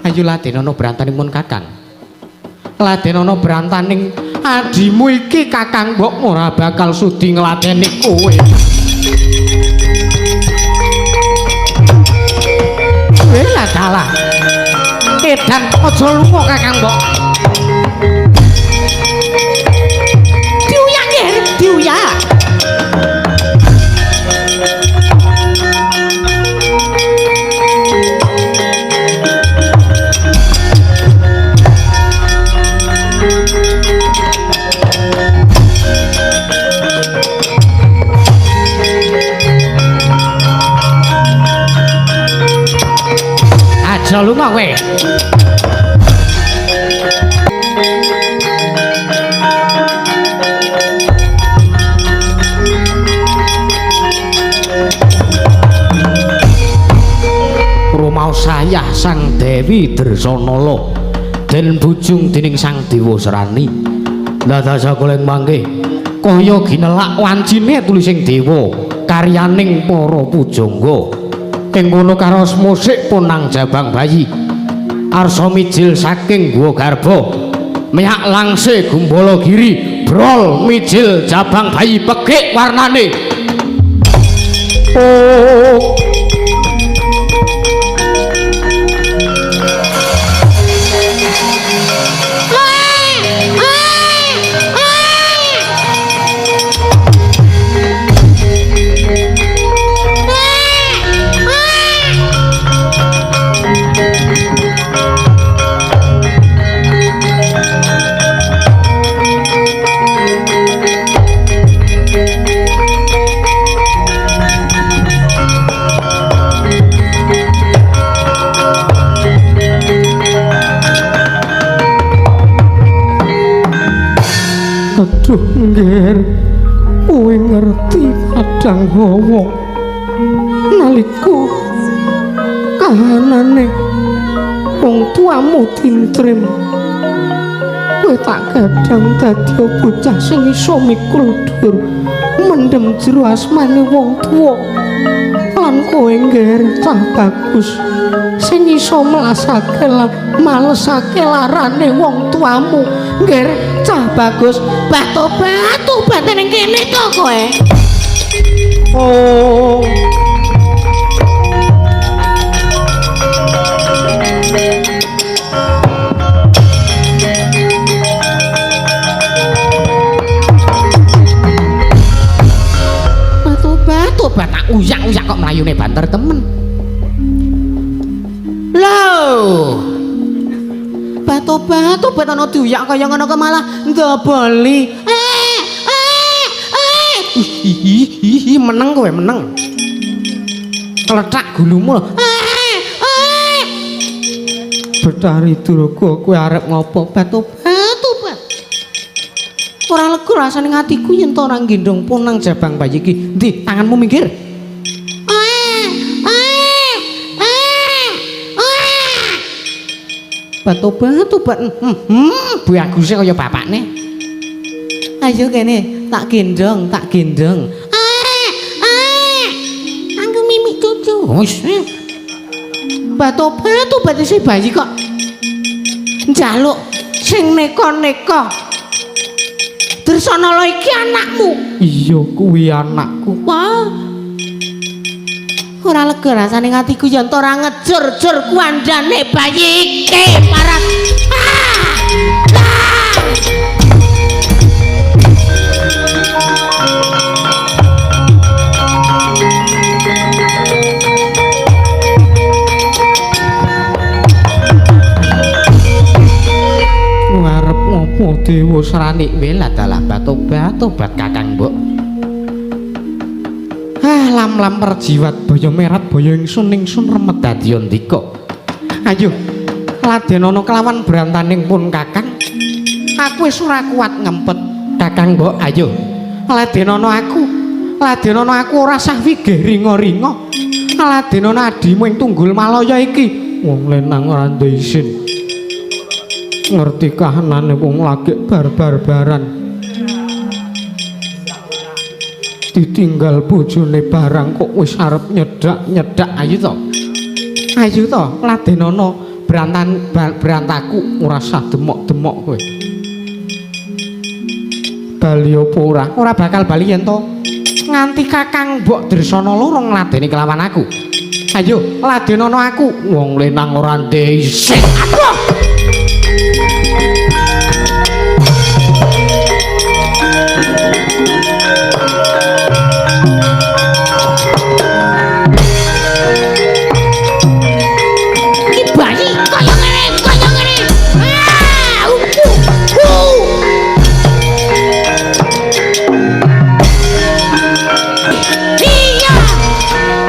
Ayo ladenono brantaning pun Kakang. Ladenono brantaning adimu iki Kakang Mbok ora bakal sudi ngladeni kowe. Welah dalah. Edan aja lunga Kakang Mbok. Diuyak nggih, diuyak. Aja lunga kowe. Rumaos sayah Sang Dewi Dresanala den bujung dening Sang Dewasrani. Dados sakuling mangke kaya ginelak wancine tulising dewa. Karyaning para pujangga. Ing kono karaos musik Ponang Jabang Bayi. Arsa mijil saking Guwa Garba. Miyak langse Gumbala Giri, brol mijil Jabang Bayi pekik warnane. Oh. Aduh nggir, kowe ngerti kadang hawa nalika kahanane wong tuamu tintrim, kowe tak kadang dadi bocah sing iso mikul dhuwur mendem jero asmane wong tuwa, lan kowe nggir cah bagus sing iso melasake lan malesake larane wong tuamu. Nggir cah bagus, batu-batu batu ning kene to kowe. Oh. Batu-batu batak uyak-uyak kok mlayune banter temen. Lho. Batu-batu bet ana diuyak kaya ngono kok malah ndoboli. Ih, meneng kowe, meneng. Klethak gulumu lho. Betari Durga kowe arep ngopo? Batu-batu bet. Ora lega rasane atiku yen to ora nggendhong Ponang Jabang Bayi iki. Endi tanganmu minggir? Batu-batu bet. Baguse kaya bapakne. Ayo kene, tak gendong, tak gendong. Aku mimik cucu. Wis. Batu-batu bet isih bayi kok njaluk sing neka-neka. Dresanala iki anakmu. Iya, kuwi anakku. Wah. Ora lega rasane atiku yen to ora ngejur-jur kuandane bayi iki parat. Ngarep ngopo Dewa Srani weladalah batu-batu bat Kakang Mbok. Ah, lam-lam perjiwat baya merat baya ingsun ingsun remet dadi andika. Ayo ladenono kelawan brantaning pun Kakang. Aku wis ora kuat ngempet. Kakang Mbok, ayo ladenono aku. Ladenono aku ora sah wigih ringa-ringa. Ladenono adimu ing Tunggul Malaya iki. Wong lanang ora ndek isin. Ngerti kahanane wong lagi barbar-baran. Ditinggal bojone barang kok wis arep nyedak-nyedak. Ayo to. Ayo to, ladenono brantan brantaku ora sah demok-demok kowe. Bali apa ora? Ora bakal bali yen to. Nganti Kakang Mbok Dresana loro ngladeni kelawan aku. Ayo, ladenono aku. Wong lanang ora ndek isin. Aduh. Iki bayi kaya ngene, kaya ngene. Ah, Iya.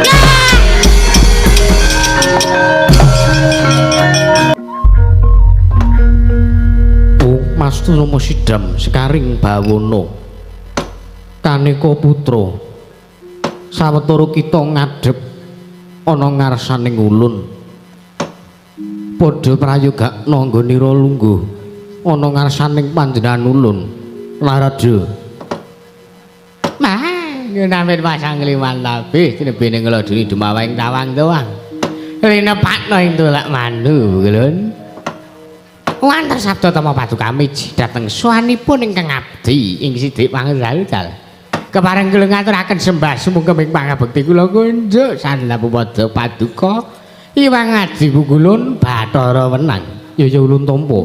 Ya. Mas Tulomo Sidam sekaring bawono kaneka putra sawetara kita ngadhep ana ngarsaning ulun padha prayogakna nggonira lungguh ana ngarsaning panjenengan ulun Narada. Mah. Nyunamit pasang liman tabih tinebene nglodri dumaweng tawang tuwang. Rinepatno ing tolak mandu kulun. Wanter sabda tama paduka miji dhateng sowanipun ingkang abdi ing Sidik Pangdal-dal. Kepareng kula ngaturaken sembah sumungkeming pangabekti kula kunjuk sandhapu padha paduka Iwang Adi Pukulun Bathara Wenang. Ya ya ulun tampa.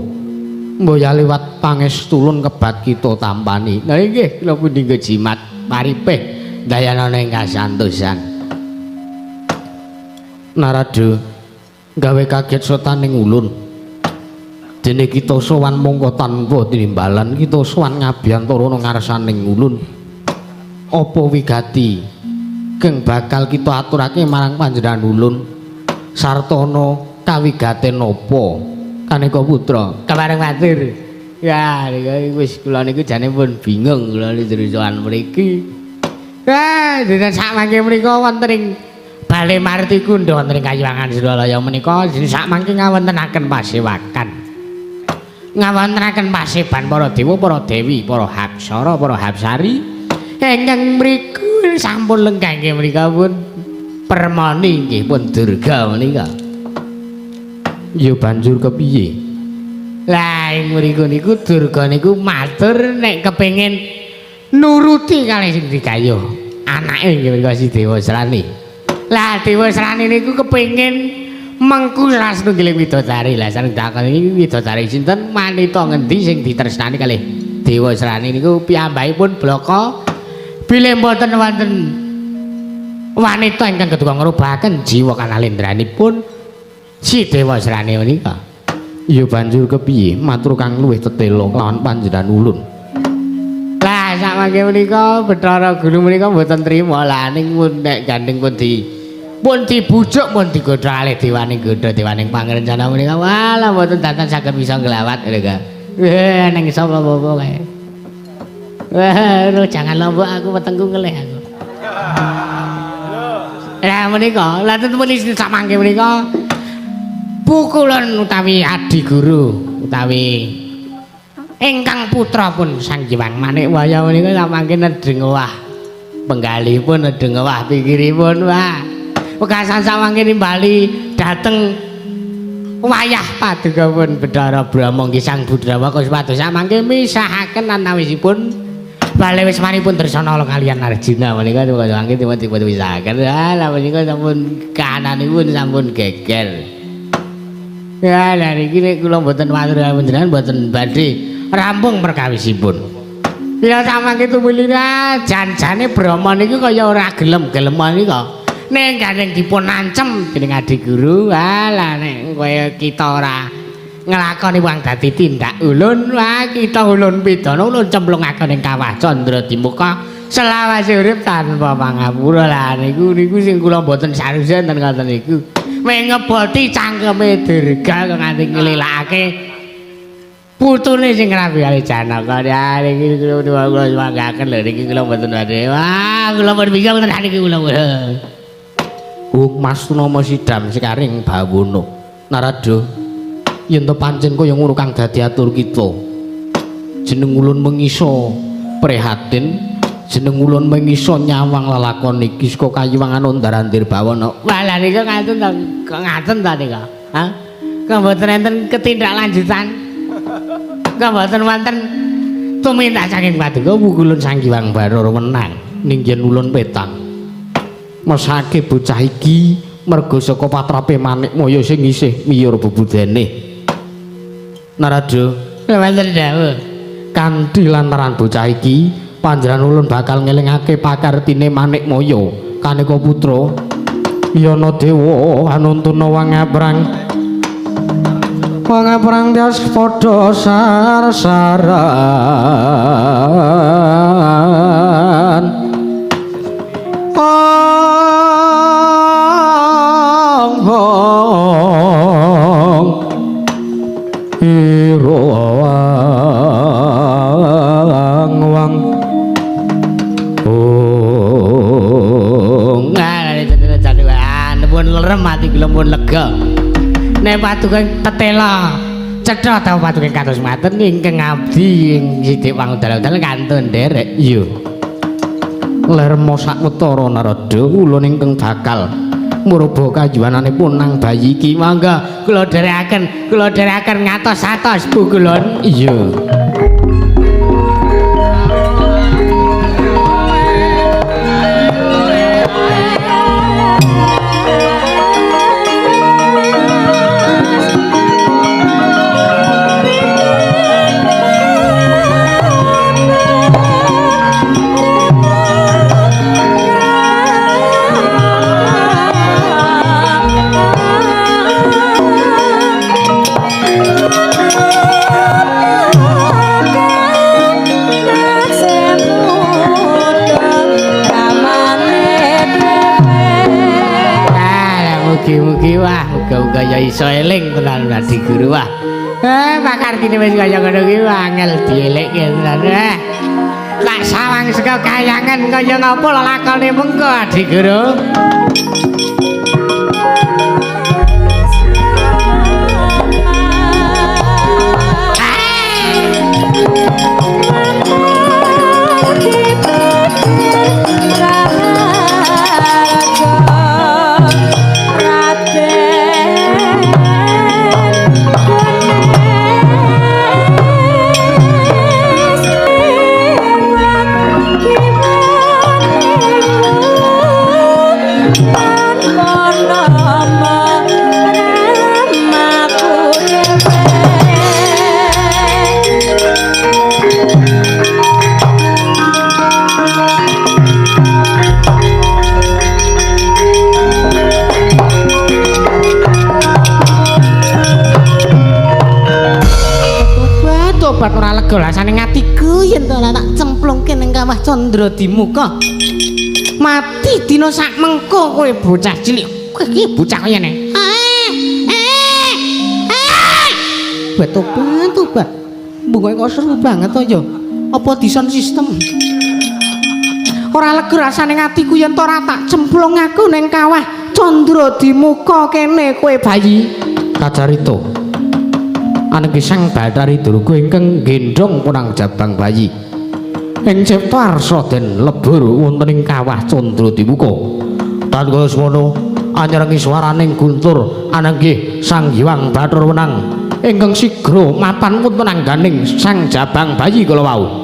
Mbaya liwat pangestulun kebat kita tampani. Lha inggih kula pundi nggo jimat paripih dayanana ing kasantosan. Narada gawe kaget setaning ulun. Dene kita sowan mongko tanpa tinimbalan, kita sowan ngabiyantara ngarsaning ulun. Apa wigati kang bakal kita aturake marang panjenengan ulun? Sartana kawigaten apa? Kaneka putra kepareng matur. Ya niku wis kula niku jane pun bingung kula niku sowan mriki. Wah, dinten sak mangke menika wonten ing Bale Marti Kundha wonten ing Kayuwangan Suralaya menika sak mangke ngawontenaken pasewakan. Ngawontenaken paseban para dewa, para dewi, para hapsara, para hapsari ingkang mriku sampun lenggah inggih menika pun permoni inggih pun Durga menika. Ya banjur kepiye? Lah ing mriku niku Durga niku matur nek kepengin nuruti kalih sing digayuh anake inggih menika si Dewasrani. Lah Dewasrani niku kepengin mengku salah setunggiling widodari. Lah sareng dakon iki widodari sinten manita ngendi sing ditresnani kalih Dewasrani niku piyambakipun blaka bilih mboten wonten wanita ingkang keduga ngrubahaken jiwa kanalendranipun si Dewasrani menika. Ya banjur kepiye matur kang luwih tetela lawan panjenengan ulun. Lah sak mangke menika Bathara Guru menika mboten trima. Lah ning pun nek gandeng pun di pun dibujuk pun digodha kalih dewaning godha dewaning pangrencana menika walah mboten danten saged bisa nglawat lho ka. Weh ning sapa apa kae. Wah, jangan lombok aku wetengku ngelih aku. Lah menika, lah tentu sak mangke menika pukulun utawi adi guru utawi ingkang putra pun Sang Hyang Manikmaya menika sak mangke nedheng wah penggalihipun nedheng wah pikiripun wah. Wekasan sak mangke nimbali dhateng wayah paduka pun Bathara Brahma nggih Sang Budrawa Kuspados sak mangke misahaken antawisipun bale wismanipun Dresana kaliyan Arjuna menika mangke dipun misahaken. Lah menika sampun kananipun sampun geger. Ya lah niki nek kula mboten matur panjenengan mboten badhe rampung perkawisipun. Bila sak mangke tumilira jan-jane Brahma niku kaya ora gelem-gelem nika. Ning gandeng dipun ancem dening Adi Guru, alah nek kaya kita ora nglakoni wang dadi tindak ulun, wah kita ulun pidana ulun cemplungaken ing kawah Candra Dimuka selawase urip tanpa pangapura. Lah niku niku sing kula mboten saruse enten ngoten niku. Meh ngeboti cangkeme Durga kok nganti nglilakake putune sing rabi kali Janaka. Ya niki kula manggaken lho niki kula mboten badhe. Wah kula pun bingung tenan niki kula. Hung Mas Tunama Sidam sekaring bawono. Narada, yen to pancen kaya ngono kang dadi atur kita. Jeneng ulun mengiso prihatin, jeneng ulun mengiso nyawang lelakon iki saka Kayuwangan Ondarandir Bawana. Wah lha nika ngaten to, kok ngaten ta nika? Hah? Kok mboten enten ketindaklanjutan? Kok mboten wonten tumindak saking paduka Pukulun Sang Hyang Bathara Wenang ning yen ulun petang. Mesake bocah iki merga saka patrape Manikmaya sing isih miyur bebudene. Narada, wonten dawuh. Kanthi lantaran bocah iki panjenengan ulun bakal ngelingake pakartine Manikmaya kaneka putra Yana dewa anuntuna wangaprang wangaprang tias padha sarsaran. Ong hong ira wang wang ong. Pun lerem ati kula pun lega. Nek paduka tetela cetha ta paduka kados maten ingkang abdi ing Sidik Pangudal-udal kantun nderek. Iya. Lermo sawetara Narada ulun ingkang bakal murba kayuwananipun nang bayi iki. Monggo kula dherekaken, kula dherekaken ngatos-atos Bu Kulon. Iya. Mugi-mugi wah muga-muga ya iso eling tenan Adi Guru wah. Pak Kartini wis kaya ngono kuwi angel dielekke tenan. Tak sawang saka kayangan kaya ngapa lelakone mengko Adi Guru. Tobat ora lega rasane atiku yen to tak cemplungke ning kawah Candra Dimuka. Mati dina sak mengko kowe bocah cilik. Kowe iki bocah kaya ngene. Tobat tobat. Bungoke kok seru banget to ya. Apa dison sistem? Ora lega rasane atiku yen to ora tak cemplung aku ning kawah Candra Dimuka kene kowe bayi. Kacarita. Anenggi Sang Bathari Durga ingkang gendhong punang jabang bayi. Ing cipta arsa den lebur wonten ing kawah Candra Dimuka. Tan kaya semono anyerengi swaraning guntur anenggih Sang Hyang Bathara Wenang ingkang sigra mapan wonten angganing sang jabang bayi kala wau.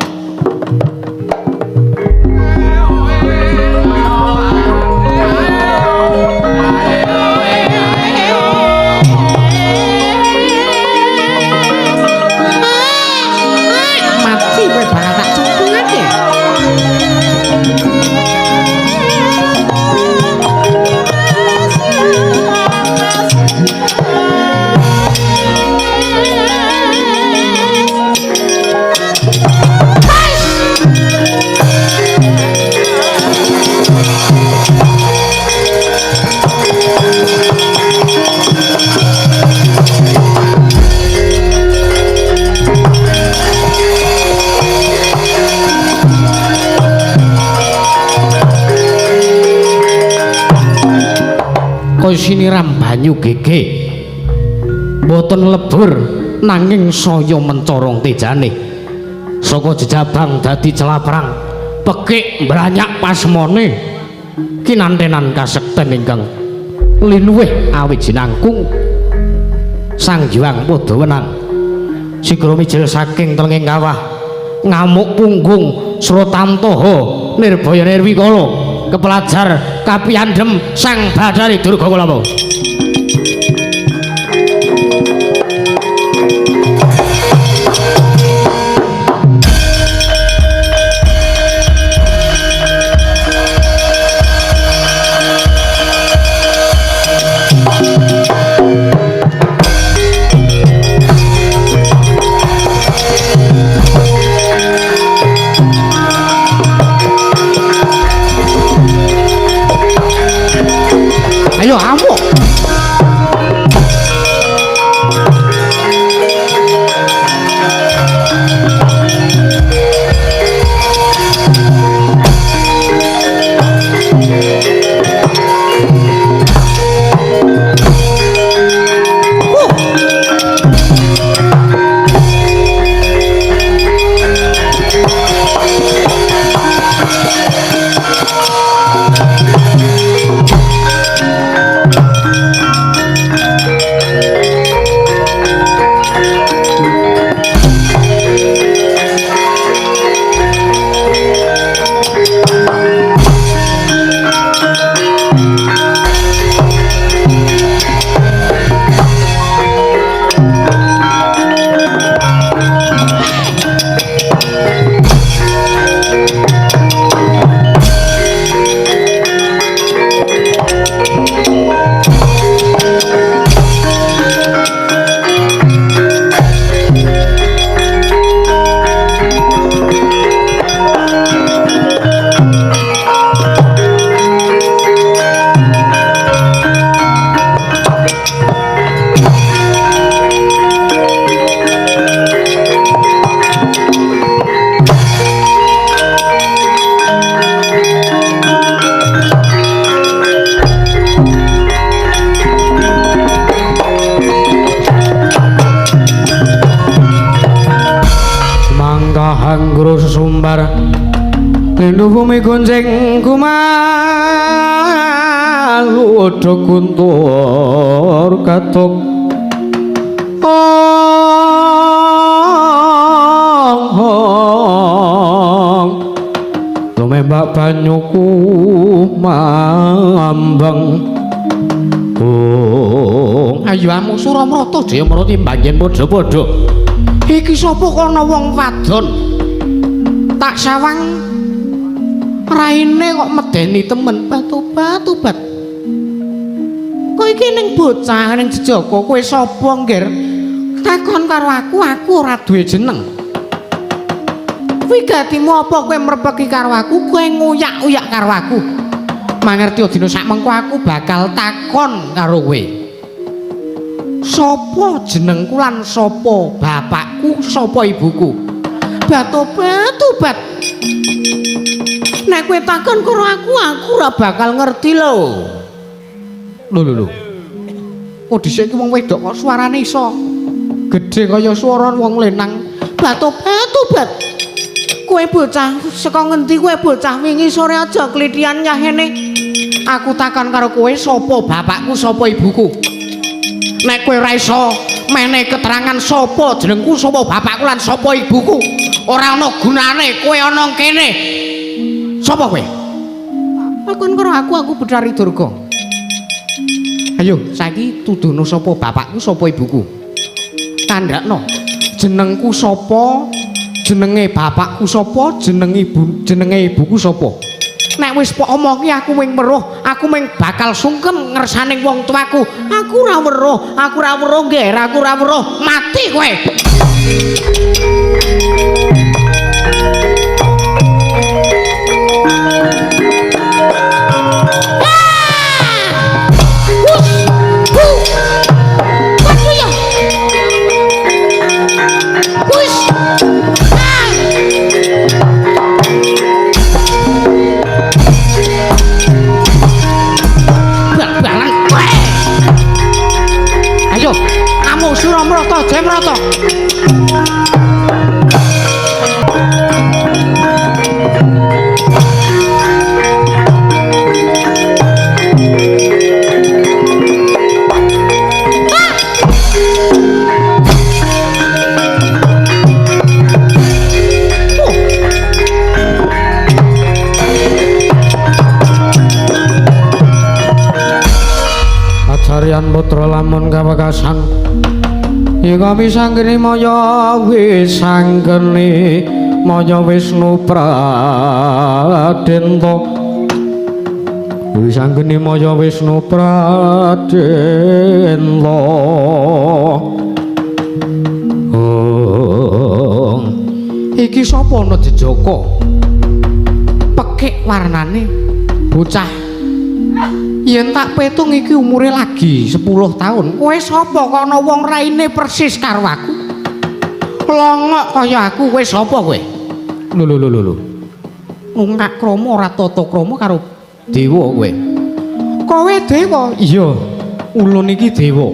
Siniram banyu gege mboten lebur nanging saya mencorong tejane saka jejabang dadi celaprang pekik mbranyak pasmone kinantenan kasekten ingkang linuwih awit jinangkung Sang Hyang padha wenang sigra mijil saking telenging kawah ngamuk punggung Srotamtaha nirbaya nirwikala kepelajar kapiyandhem Sang Bathari Durga kula wau. Ayo amuk. Anggro sesumbar lindu bumi gonjeng kumalu do guntur katuk ong ong tumembak banyuku mambang. Oh, ayo amung Suramrata Jayamrata mbanjen padha-padha. Iki sapa kono wong wadon? Tak sawang raine kok medeni temen. Batu-batu bat. Kowe iki ning bocah ning jejaka, kowe sapa nggir? Takon karo aku, aku ora duwe jeneng. Wigatimu apa kowe mrepeki karo aku, kowe nguyak-uyak karo aku. Mangerti dina sakmengko aku bakal takon karo kowe. Sapa jenengku lan sapa bapakku, sapa ibuku? Batu-batu bat. Nek kowe takon karo aku, aku ora bakal ngerti lho. Lho lho lho. Kok dhisik iki wong wedok kok suarane iso gedhe kaya swara wong lanang. Batu-batu bat. Kowe bocah saka ngendi kowe bocah wingi sore aja klithian yahene. Aku takon karo kowe sapa bapakku, sapa ibuku. Nek kowe ora iso menehi keterangan sapa jenengku, sapa bapakku lan sapa ibuku, ora ana gunane kowe ana kene. Sapa kowe? Takon karo aku, aku Bathari Durga. Ayo saiki tuduhno sapa bapakku, sapa ibuku. Kandhakno jenengku sapa, jenenge bapakku sapa, jenenge ibuku sapa. Nek wis pok omongi aku ming weruh, aku ming bakal sungkem ngersane wong tuaku. Aku ora weruh, aku ora weruh nggih, aku ora weruh. Mati kowe. Suramrata Jayamrata. Acaryan putra lamun kawekasan ika wisanggeni maya wisanggeni maya Wisnu Pradenta wisanggeni maya Wisnu Pradenta. Oh, iki sapa ana jejaka pekik warnane bocah yen tak petung iki umure lagi 10 tahun. Kowe sapa kok ana wong raine persis karo aku? Longok kaya aku, kowe sapa kowe? Lho lho lho lho. Nungak krama ora tata krama karo dewa kowe. Kowe dewa? Iya, ulun iki dewa.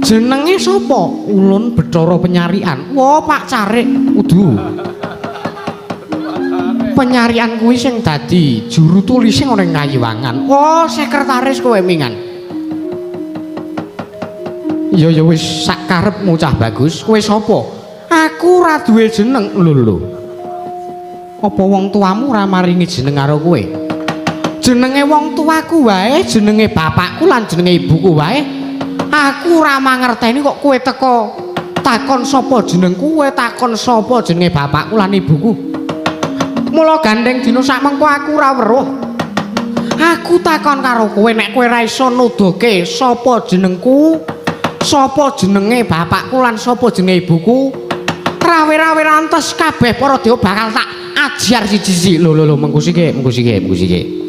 Jenenge sapa? Ulun Bathara Penyarian. Wah, Pak Carik. Udu. Penyarian kuwi sing dadi juru tulise ana ing Kayiwangan. Oh, sekretaris kowe mingan. Iya ya wis sak karepmu cah bagus. Kowe sapa? Aku ora duwe jeneng. Lho lho. Apa wong tuamu ora maringi jeneng karo kowe? Jenenge wong tuaku wae, jenenge bapakku lan jenenge ibuku wae. Aku ora mangerteni kok kowe teko takon sapa jenengku, kowe takon sapa jenenge bapakku lan ibuku. Mula gandeng dina sakmengko aku ora weruh. Aku takon karo kowe nek kowe ora iso nuduhke sapa jenengku, sapa jenenge bapakku lan sapa jenenge ibuku, rawe-rawe rantes kabeh para dewa bakal tak ajar siji-siji. Lho lho lho, mengko sike, mengko sike, mengko sike.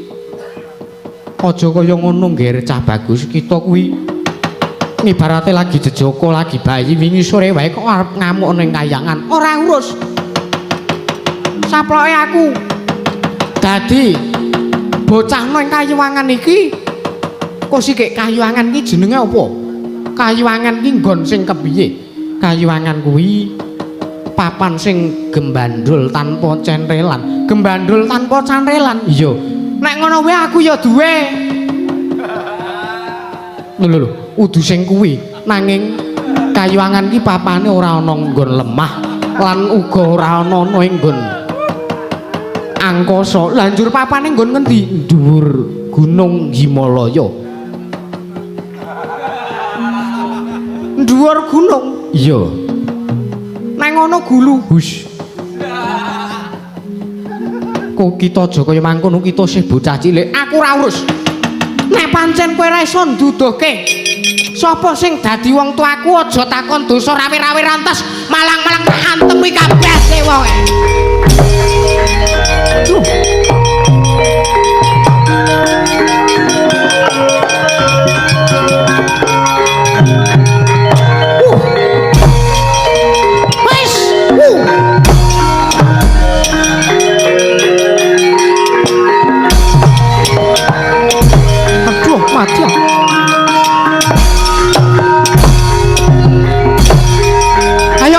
Aja kaya ngono nggih cah bagus, kita kuwi ngibarate lagi jejaka, lagi bayi wingi sore wae kok arep ngamuk ning kayangan. Ora urus. Saploke aku dadi bocah nang Kayuwangan iki. Kok sikik Kayuwangan iki jenenge apa? Kayuwangan iki nggon sing kepiye? Kayuwangan kuwi Papan sing gembandul tanpa centrelan. Gembandul tanpa cantrelan. Iya. Nek ngono wae aku ya duwe. Lho lho, udu sing kuwi. Nanging Kayuwangan ki papane ora ana nggon lemah lan uga ora ana ing nggon angkasa. Lah njur papane nggon ngendi? Dhuwur Gunung Himalaya. Dhuwur gunung? Iya. Nang ngono gulu. Hus. Kok kita aja kaya mangkono, kita sih bocah cilik. Aku ora urus. Nek pancen kowe ora iso nduduhke sapa sing dadi wong tuaku, aja takon dosa rawe-rawe rantas malang-malang tak antemi kabeh wong. Wis. Aduh, mati. Ayo.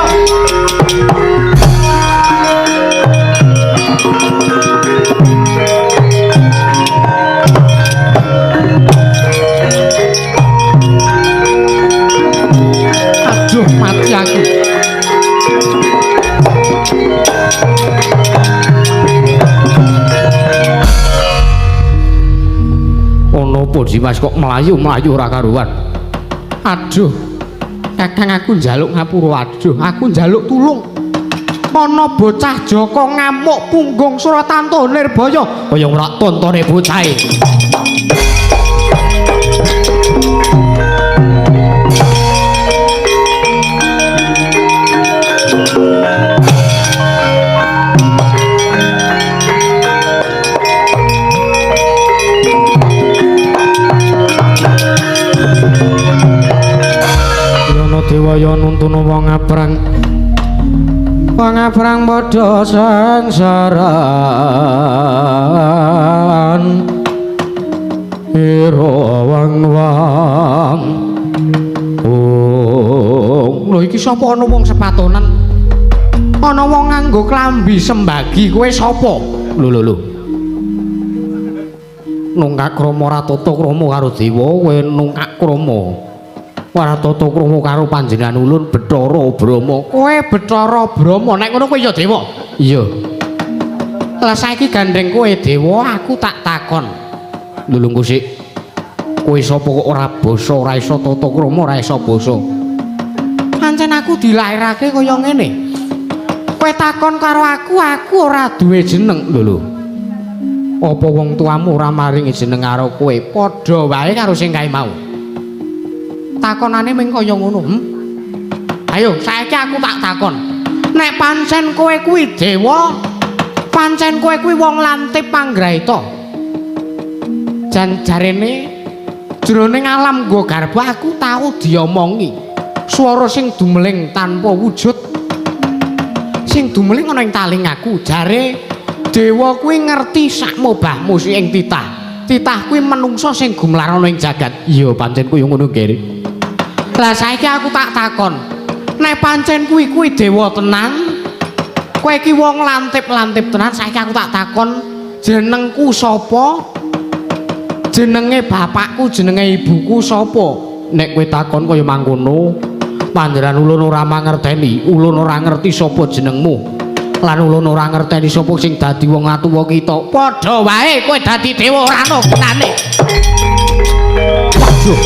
Aduh, mati aku. Ono apa Dimas kok mlayu-mlayu ora karuan? Aduh, kakang aku njaluk ngapura, aduh, aku njaluk tulung. Ana bocah Jaka ngamuk punggung Suratanto Nirbaya kaya ora tontone bocahe. Yono Dewaya nuntuna wong aprang. Wong aprang padha sangsaran. Ira wang-wang. Oh, lho iki sapa ana wong sepatonan? Ana wong nganggo klambi sembagi, kowe sapa? Lho lho lho. Nungkak krama ora tata krama karo dewa, kowe nungkak krama. Ora tata krama karo panjenengan ulun Bathara Brahma. Kowe Bathara Brahma, nek ngono kowe ya dewa. Iya. Lah saiki gandeng kowe dewa, aku tak takon. Lho lho sik. Kowe sapa kok ora basa, ora iso tata krama, ora iso basa. Pancen aku dilairake kaya ngene. Kowe takon karo aku, aku ora duwe jeneng. Lho lho. Apa wong tuamu ora maringi jeneng karo kowe? Padha wae karo sing kae mau. Takonane mung kaya ngono. Ayo saiki aku tak takon. Nek pancen kowe kuwi dewa, pancen kowe kuwi wong lantip panggraita. Jan jarene jroning alam nggo garba aku tau diomongi. Swara sing dumeling tanpa wujud. Sing dumeling ana ing taling aku, jare dewa kuwi ngerti sak mobahmu sing ing titah. Titah kuwi menungsa sing gumlar ana ing jagat. Iya pancen kuwi ngono, Geri. Lah saiki aku tak takon. Nek pancen kuwi kuwi dewa tenan, kowe iki wong lantip-lantip tenan, saiki aku tak takon jenengku sapa? Jenenge bapakku, jenenge ibuku sapa? Nek kowe takon kaya mangkono, panjenengan ulun ora mangerteni, ulun ora ngerti sapa jenengmu. Lan ulun ora ngerteni sapa sing dadi wong atuwa kita. Padha wae kowe dadi dewa ora ana gunane. Waduh.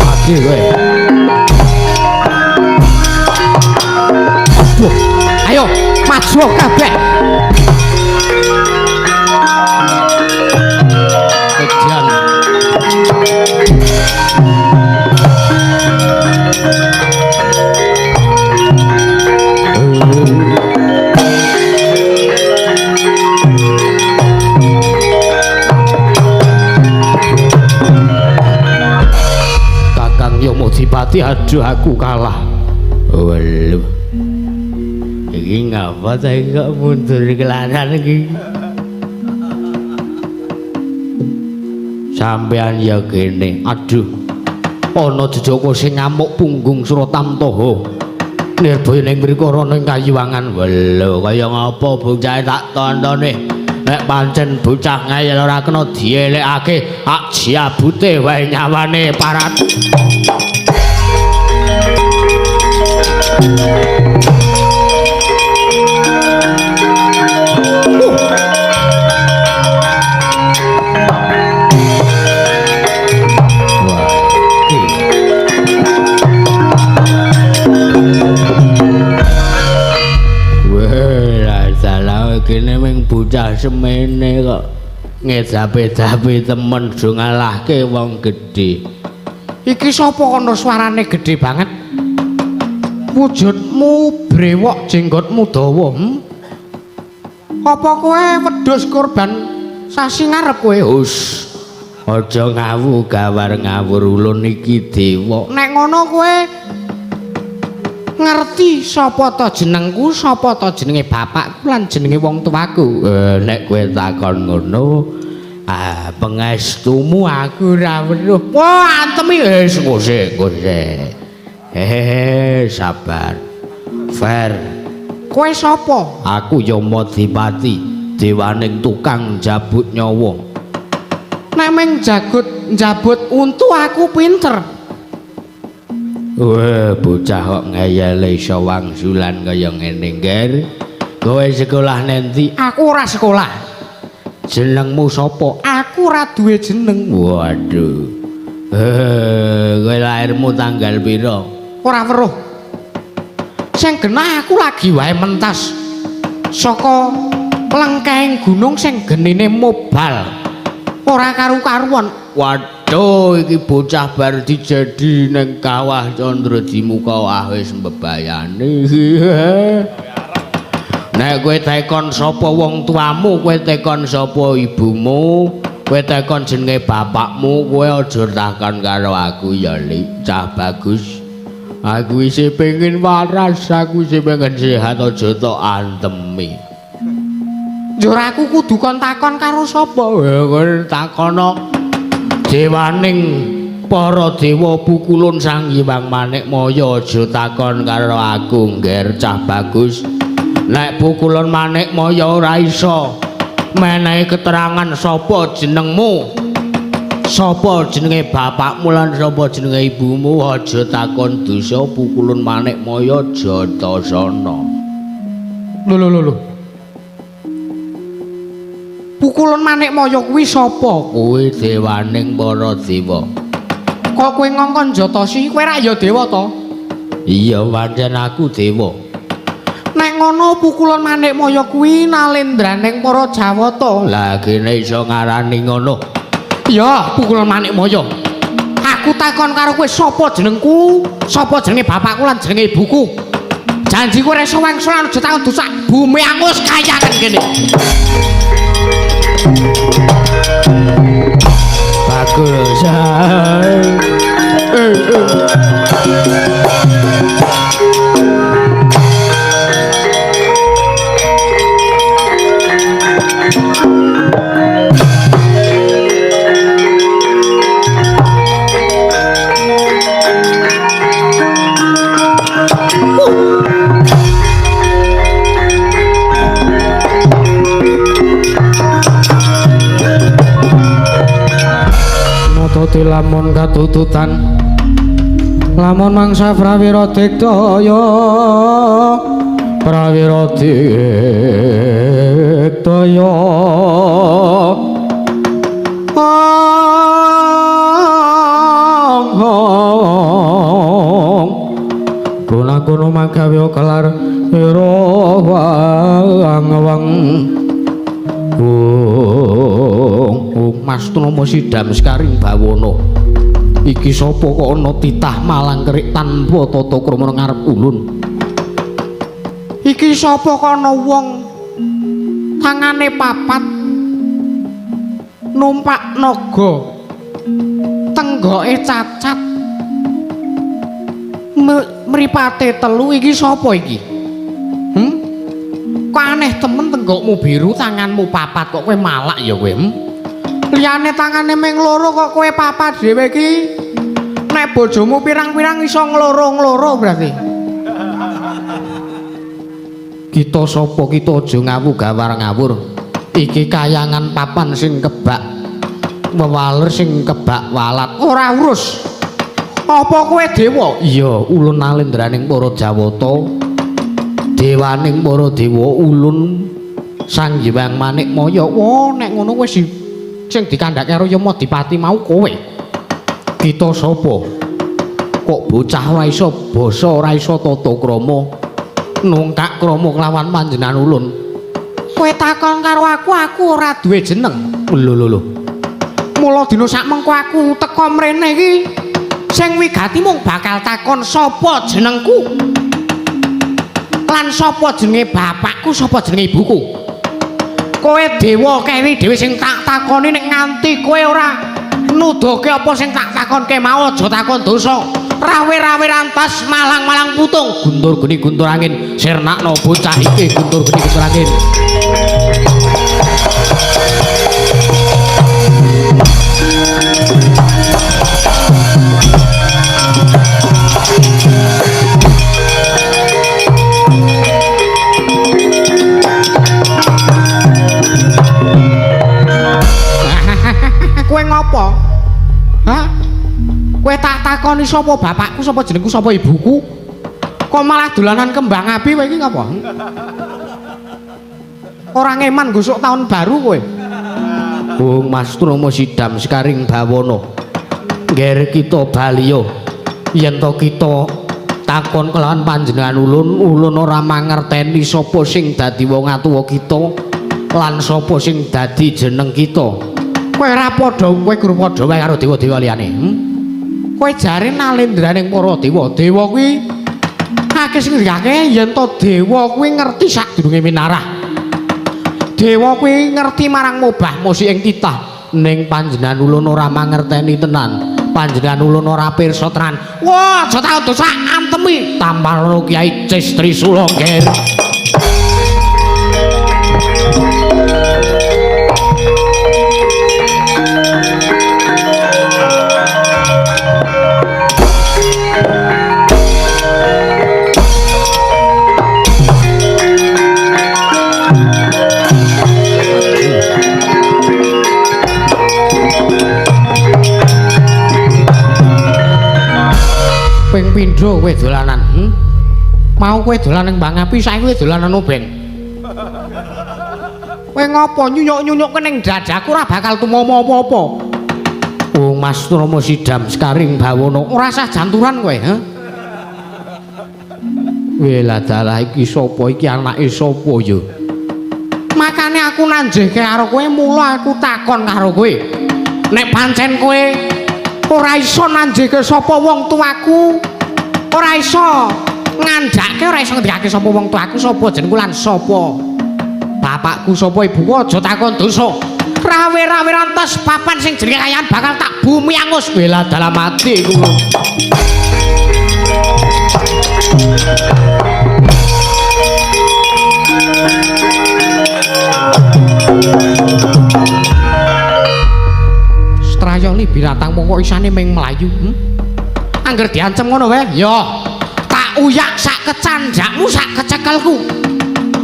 Mati kowe. Aduh. Ayo, maju kabeh. Edan. Kakang Yamodipati Senopati, aduh aku kalah. Waduh. Iki ngapa ta iki kok mundur kelaran iki? Sampean ya kene. Aduh. Ana jejaka sing ngamuk punggung Suratamtaha. Nirbaya ning mriku ana ing kayuwangan. Lho, kaya ngapa bocahe tak tontone. Nek pancen bocah ngeyel ora kena dielekake, ak jabute wae nyawane parat. Kene ming bocah semene kok ngedape-dape temen do ngalahke wong gedhe. Iki sapa kono suarane gedhe banget? Wujudmu brewok, jenggotmu dawa. Apa kowe wedhus korban sasi ngarep kowe? Hus. Aja ngawu gawar ngawur ulun iki dewa. Nek ngono kowe ngerti sapa ta jenengku, sapa ta jenenge bapakku lan jenenge wong tuaku. Nek kowe takon ngono, ah pengestumu aku ora weruh. Wah, antemi wis ngose. Hehehe, sabar. Fer, kowe sapa? Aku Yamadipati, dewaning tukang njabut nyawa. Nek meng jagut njabut untu aku pinter. Wah, bocah kok ngeyele iso wangsulan kaya ngene, Nger. Kowe sekolah nanti? Aku ora sekolah. Jenengmu sapa? Aku ora duwe jeneng. Waduh. Kowe lahirmu tanggal pira? Ora weruh. Sing genah aku lagi wae mentas saka lengkeng gunung sing genine mobal. Ora karu-karuan. Waduh, iki bocah bar dijadi ning kawah Candradimuka ah wis mbebayani. Nek kowe tekon sapa wong tuamu, kowe tekon sapa ibumu, kowe tekon jenenge bapakmu, kowe aja takon karo aku ya, Lik. Cah bagus. Aku isih pengen waras, aku isih pengen sehat, aja tok antemi. Njur aku kudu kon takon karo sapa? Kowe takono dewaning para dewa pukulun Sang Hyang Manikmaya, aja takon karo aku, ngger cah bagus. Nek pukulun Manikmaya ora iso menehi keterangan sapa jenengmu, sapa jenenge bapakmu lan sapa jenenge ibumu, aja takon dosa pukulun Manikmaya Jatasana. Lho lho lho. Pukulun Manikmaya kuwi sapa? Kuwi dewaning para dewa. Kok kowe ngongkon Jatasi, kowe ra ya dewa to? Iya, pancen aku dewa. Nek ngono pukulun Manikmaya kuwi nalendraning para Jawata. Lah kene iso ngarani ngono. Ya, pukulun Manikmaya. Aku takon karo kowe sapa jenengku, sapa jenenge bapakku lan jenenge ibuku. Janji kowe ora iso wangsul aja takon dosa bumi angus kayangan kene. Bagus. Lamun katututan lamun mangsa prawira diktaya prawira diktaya guna-guna magawe kelar ira wang Mas Tunomo Sidam Sekaring Bawono. Iki sapa kok ana titah malang kerik tanpa tata krama ngarep ulun. Iki sapa kok ana wong tangane papat numpak naga, tenggoke cacat, Mripate telu iki sapa iki? Kok aneh temen tenggokmu biru, tanganmu papat kok kowe malak ya kowe? Liyane tangane ming loro kok kowe papat dhewe iki. Nek bojomu pirang-pirang iso ngloro-ngloro berarti. Kita sapa kita aja ngawu gawar ngawur. Iki kayangan papan sing kebak wewaler sing kebak walat. Ora urus. Apa kowe dewa? Iya, ulun nalendraning para Jawata. Dewaning para dewa ulun Sang Hyang Manikmaya. Wah, nek ngono wis sing dikandhake karo Yama Dipati mau kowe. Kita sapa? Kok bocah ora iso basa, ora iso tata krama. Nungkak krama kelawan panjenengan ulun. Kowe takon karo aku, aku ora duwe jeneng. Lho lho lho. Mula dina sakmengko aku teka mrene iki sing wigati mung bakal takon sapa jenengku. Lan sapa jenenge bapakku, sapa jenenge ibuku. Kowe dewa keri dhewe sing tak takoni nek nganti kowe ora nuduhke apa sing tak takonke mau aja takon dosa. Rawe-rawe rantas malang-malang putung guntur geni guntur angin sirnakno bocah iki guntur geni guntur angin. Kowe ngopo? Hah? Kowe tak takoni sapa bapakku, sapa jenengku, sapa ibuku? Kok malah dolanan kembang api kowe iki ngopo? Ora ngeman gosok tahun baru kowe. Bung Mas Trama Sidam sekaring bawana. Ngger kita baliya. Yen to kita takon kelawan panjenengan ulun, ulun ora mangerteni sapa sing dadi wong atuwa kita lan sapa sing dadi jeneng kita. Kowe ora padha, kowe guru padha wae karo dewa-dewa liyane. Kowe jare nalendraning para dewa. Dewa kuwi akeh sing ngendikake yen to dewa kuwi ngerti sadurunge minarah. Dewa kuwi ngerti marang mobah musi ing titah. Ning panjenengan ulun ora mangerteni tenan. Panjenengan ulun ora pirsa tenan. Wah, aja takon dosa antemi. Tampar Kyai Cis Trisula nger. Ping pindho kowe dolanan, Mau kowe dolan ning Bang Api, saiki kowe dolanan obeng. Kowe ngopo nyunyuk-nyunyukke ning dadaku ora bakal tumomo apa-apa. Oh Mas Trama Sidam sekaring bawana, ora sah janturan kowe, ha? Welah dalah iki sapa iki anake sapa ya? Makane aku nanjehke karo kowe, mula aku takon karo kowe. Nek pancen kowe ora iso nanjehke sapa wong tuaku, ora iso ngandhake, ora iso ngendikake sapa wong tuaku, sapa jenengku lan sapa bapakku, sapa ibuku, aja takon dosa. Rawe-rawe rantas papan sing jenenge kayan bakal tak bumi angus. Bela dalam ati iku. Strayoli binatang mongko isane ming mlayu. Angger diancem ngono wae, ya tak uyak sak kecanjakmu sak kecekelku.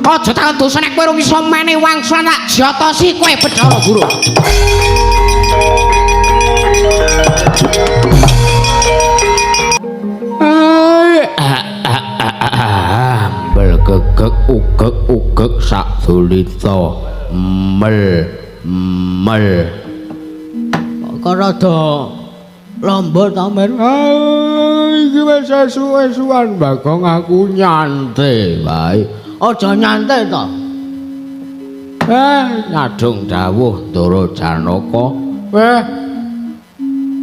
Aja takon dosa nek kowe rung iso mene wangsulan tak jotosi kowe Bathara Guru. Ambel gegek ugek ugek sak dulita mel mel. Kok rada lombok ta, Mer? Iki wis esu-esuan Bagong, aku nyantai wae. Aja nyantai to. Nyadong dawuh Ndara Janaka.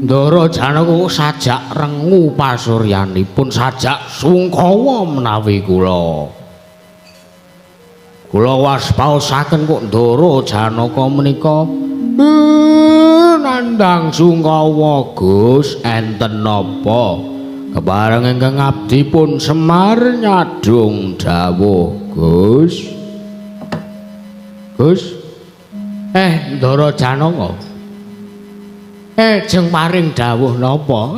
Ndara Janaka kok sajak rengu pasuryanipun, sajak sungkawa menawi kula. Kula waspaosaken kok Ndara Janaka menika nandhang sungkawa Gus, enten napa? Kepareng ingkang abdi pun Semar nyadhung dawuh, Gus. Gus. Ndara Janaka. Jeng paring dawuh napa?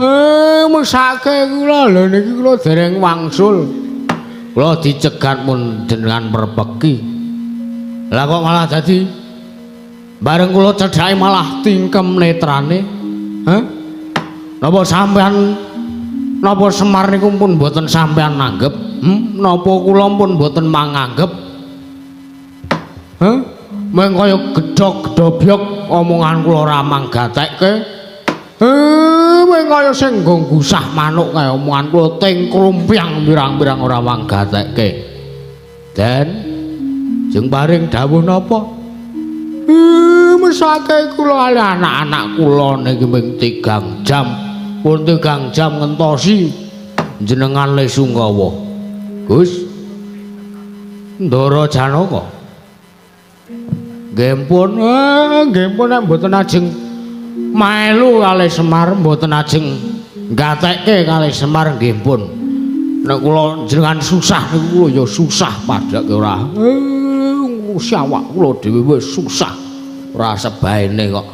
Mesake kula lho niki kula dereng wangsul. Kula dicegat mun jenengan perpeki. Lah kok malah dadi bareng kula cedhake malah tingkem netrane. Hah? Napa sampean napa Semar niku pun mboten sampean nanggep? Napa kula pun mboten manganggep? Hah? Meng kaya gedhog-gedhobyok omongan kula ora manggatekke. Meng kaya sing nggo gusah manuk kaya omongan kula ting krumpiang pirang-pirang ora manggatekke. Den jeng paring dawuh napa? Mesake kula ali anak-anak kula niki ming 3 jam. Pun 3 jam ngentosi jenengan le sungkawa. Gus. Ndara Janaka. Nggih pun, nggih pun nek mboten ajeng melu kalih Semar, mboten ajeng nggatekke kalih Semar nggih pun. Nek kula jenengan susah niku kula ya susah padhake ora. Ngurusi awak kula dhewe wis susah. Ora sebaene kok.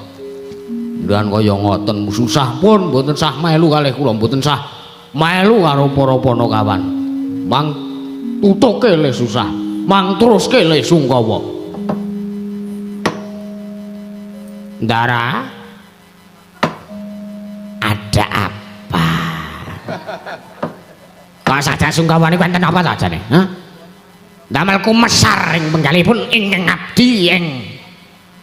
Jenengan kaya ngoten susah pun mboten sah melu kalih kula, mboten sah melu karo para panakawan. Mang tutuke le susah, mang teruske le sungkawa. Ndara, ada apa? Kok saja sungkawa niku enten apa ta jane? Hah? Damel kumesar ing penggalihipun ingkang abdi ing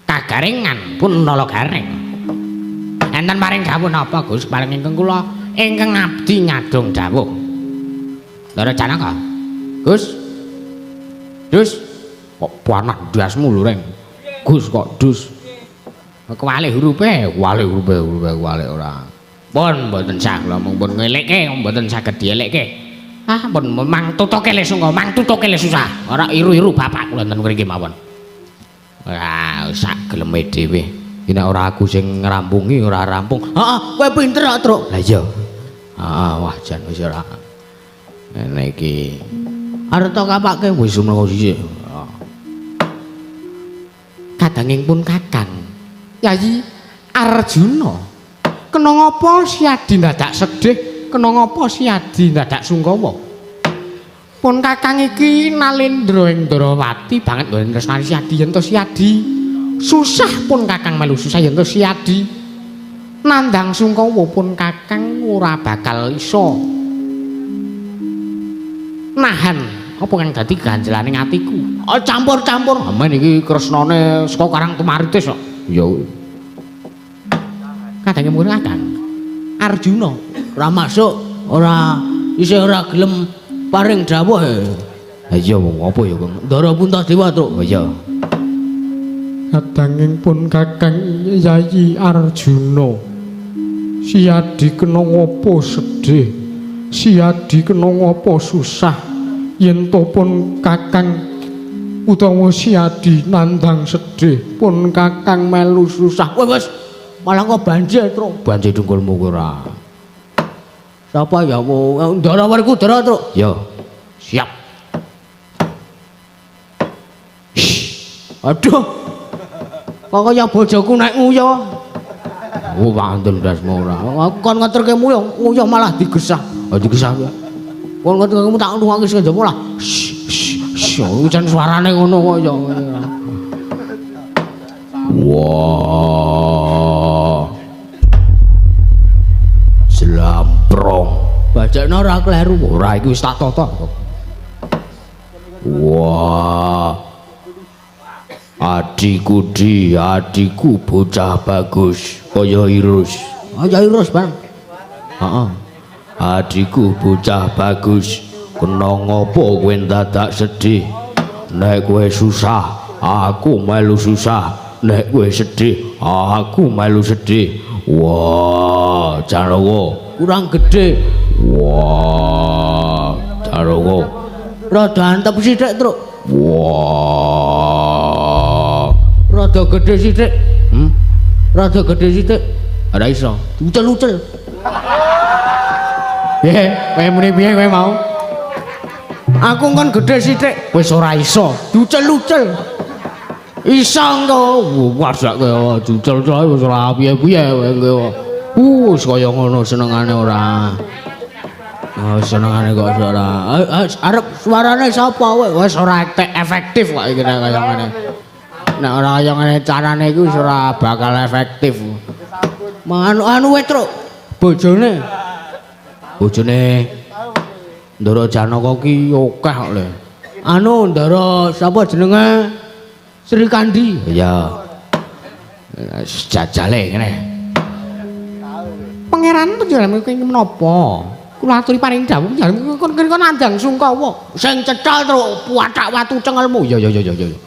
kagaringan pun nala garing. Enten paring dawuh napa Gus? Paring ingkang kula ingkang abdi nyadong dawuh. Ndara Janaka. Gus. Dus. Kok panah ndasmu lho, Reng. Gus kok dus. Kuwalik hurufe, kuwalik hurufe, hurufe kuwalik ora. Pun mboten sah kula mung pun ngelekke, mboten saged dielekke. Ah, pun mang tutuke le sungguh, mang tutuke le susah. Ora iru-iru bapak kula enten mriki mawon. Ora sak geleme dhewe. Iki nek ora aku sing ngrampungi ora rampung. Heeh, kowe pinter kok, Truk. Lah iya. Heeh, wah jan wis ora. Ngene iki. Arep tok kapake wis mloko sisih. Kadanging pun Kakang Yayi Arjuna, kena ngapa si Adi ndadak sedih, kena ngapa si Adi ndadak sungkawa? Pun Kakang iki nalendra ing Ndrawati banget nggon tresnani si Adi yen to si Adi susah pun Kakang melu susah yen to si Adi nandang sungkawa pun Kakang ora bakal iso nahan apa kang dadi ganjelane atiku. Oh campur-campur. Amen iki kresnane saka Karang Tumaritis kok. Ya. Kadange mung Kakang Arjuna ora masuk, ora isih ora gelem paring dawuh. Ha iya wong apa ya Kang? Ndara Puntadewa, Truk. Ha iya. Kadanging pun Kakang Yayi Arjuna. Si Adi kena ngopo sedih, si Adi kena ngopo susah. Yen to pun Kakang utawa si Adi nandang sedih pun Kakang melu susah. Wis malah kok banjir, Truk. Banjir dengkulmu ora. Sapa ya Ndara Werkudara, Truk? Ya. Siap. Aduh. Kok kaya bojoku nek nguyuh. Oh, wandel ndasmu ora. Aku kon ngeterke nguyuh, nguyuh malah digesah. Oh, digesah ya. Kon ngeterke tak nungake sing njaba lah. Jan suarane ngono kok ya. Wah. Jlamprong. Bajekno ora kleru. Ora iki wis tak tata. Wah. Adiku di, adiku bocah bagus kaya Irus. Kaya Irus, Bang. Heeh. Adiku bocah bagus. Kena ngopo kowe dadak sedih? Nek kowe susah, aku melu susah. Nek kowe sedih, aku melu sedih. Wah, Janaka kurang gede. Wah, Janaka rada antep sithik, Truk. Wah, rada gede sithik. Rada gede sithik. Ora iso. Ucel-ucel. Piye? Kowe muni piye kowe mau? Aku kon gedhe sithik, wis ora iso. Ducel-ucel. Iso engko. Wah, sak kowe ducel-ucel wis ora piye-piye kowe. Wis kaya ngono senengane ora. Oh, senengane kok ora. Arep suarane sapa kowe? Wis ora efektif kok iki nek kaya ngene. Nek ora kaya ngene carane iki wis ora bakal efektif. Anu anu Petruk, bojone. Bojone Ndara Janaka ki akeh kok le. Anu Ndara sapa jenenge? Sri Kandi. Iya. Jajale ngene. Pangeran panjenengan kenging menapa? Kula aturi paring dawuh panjenengan kon kon nandhang sungkawa. Sing cethal truk puathak watu cengelmu. Ya ya ya ya ya.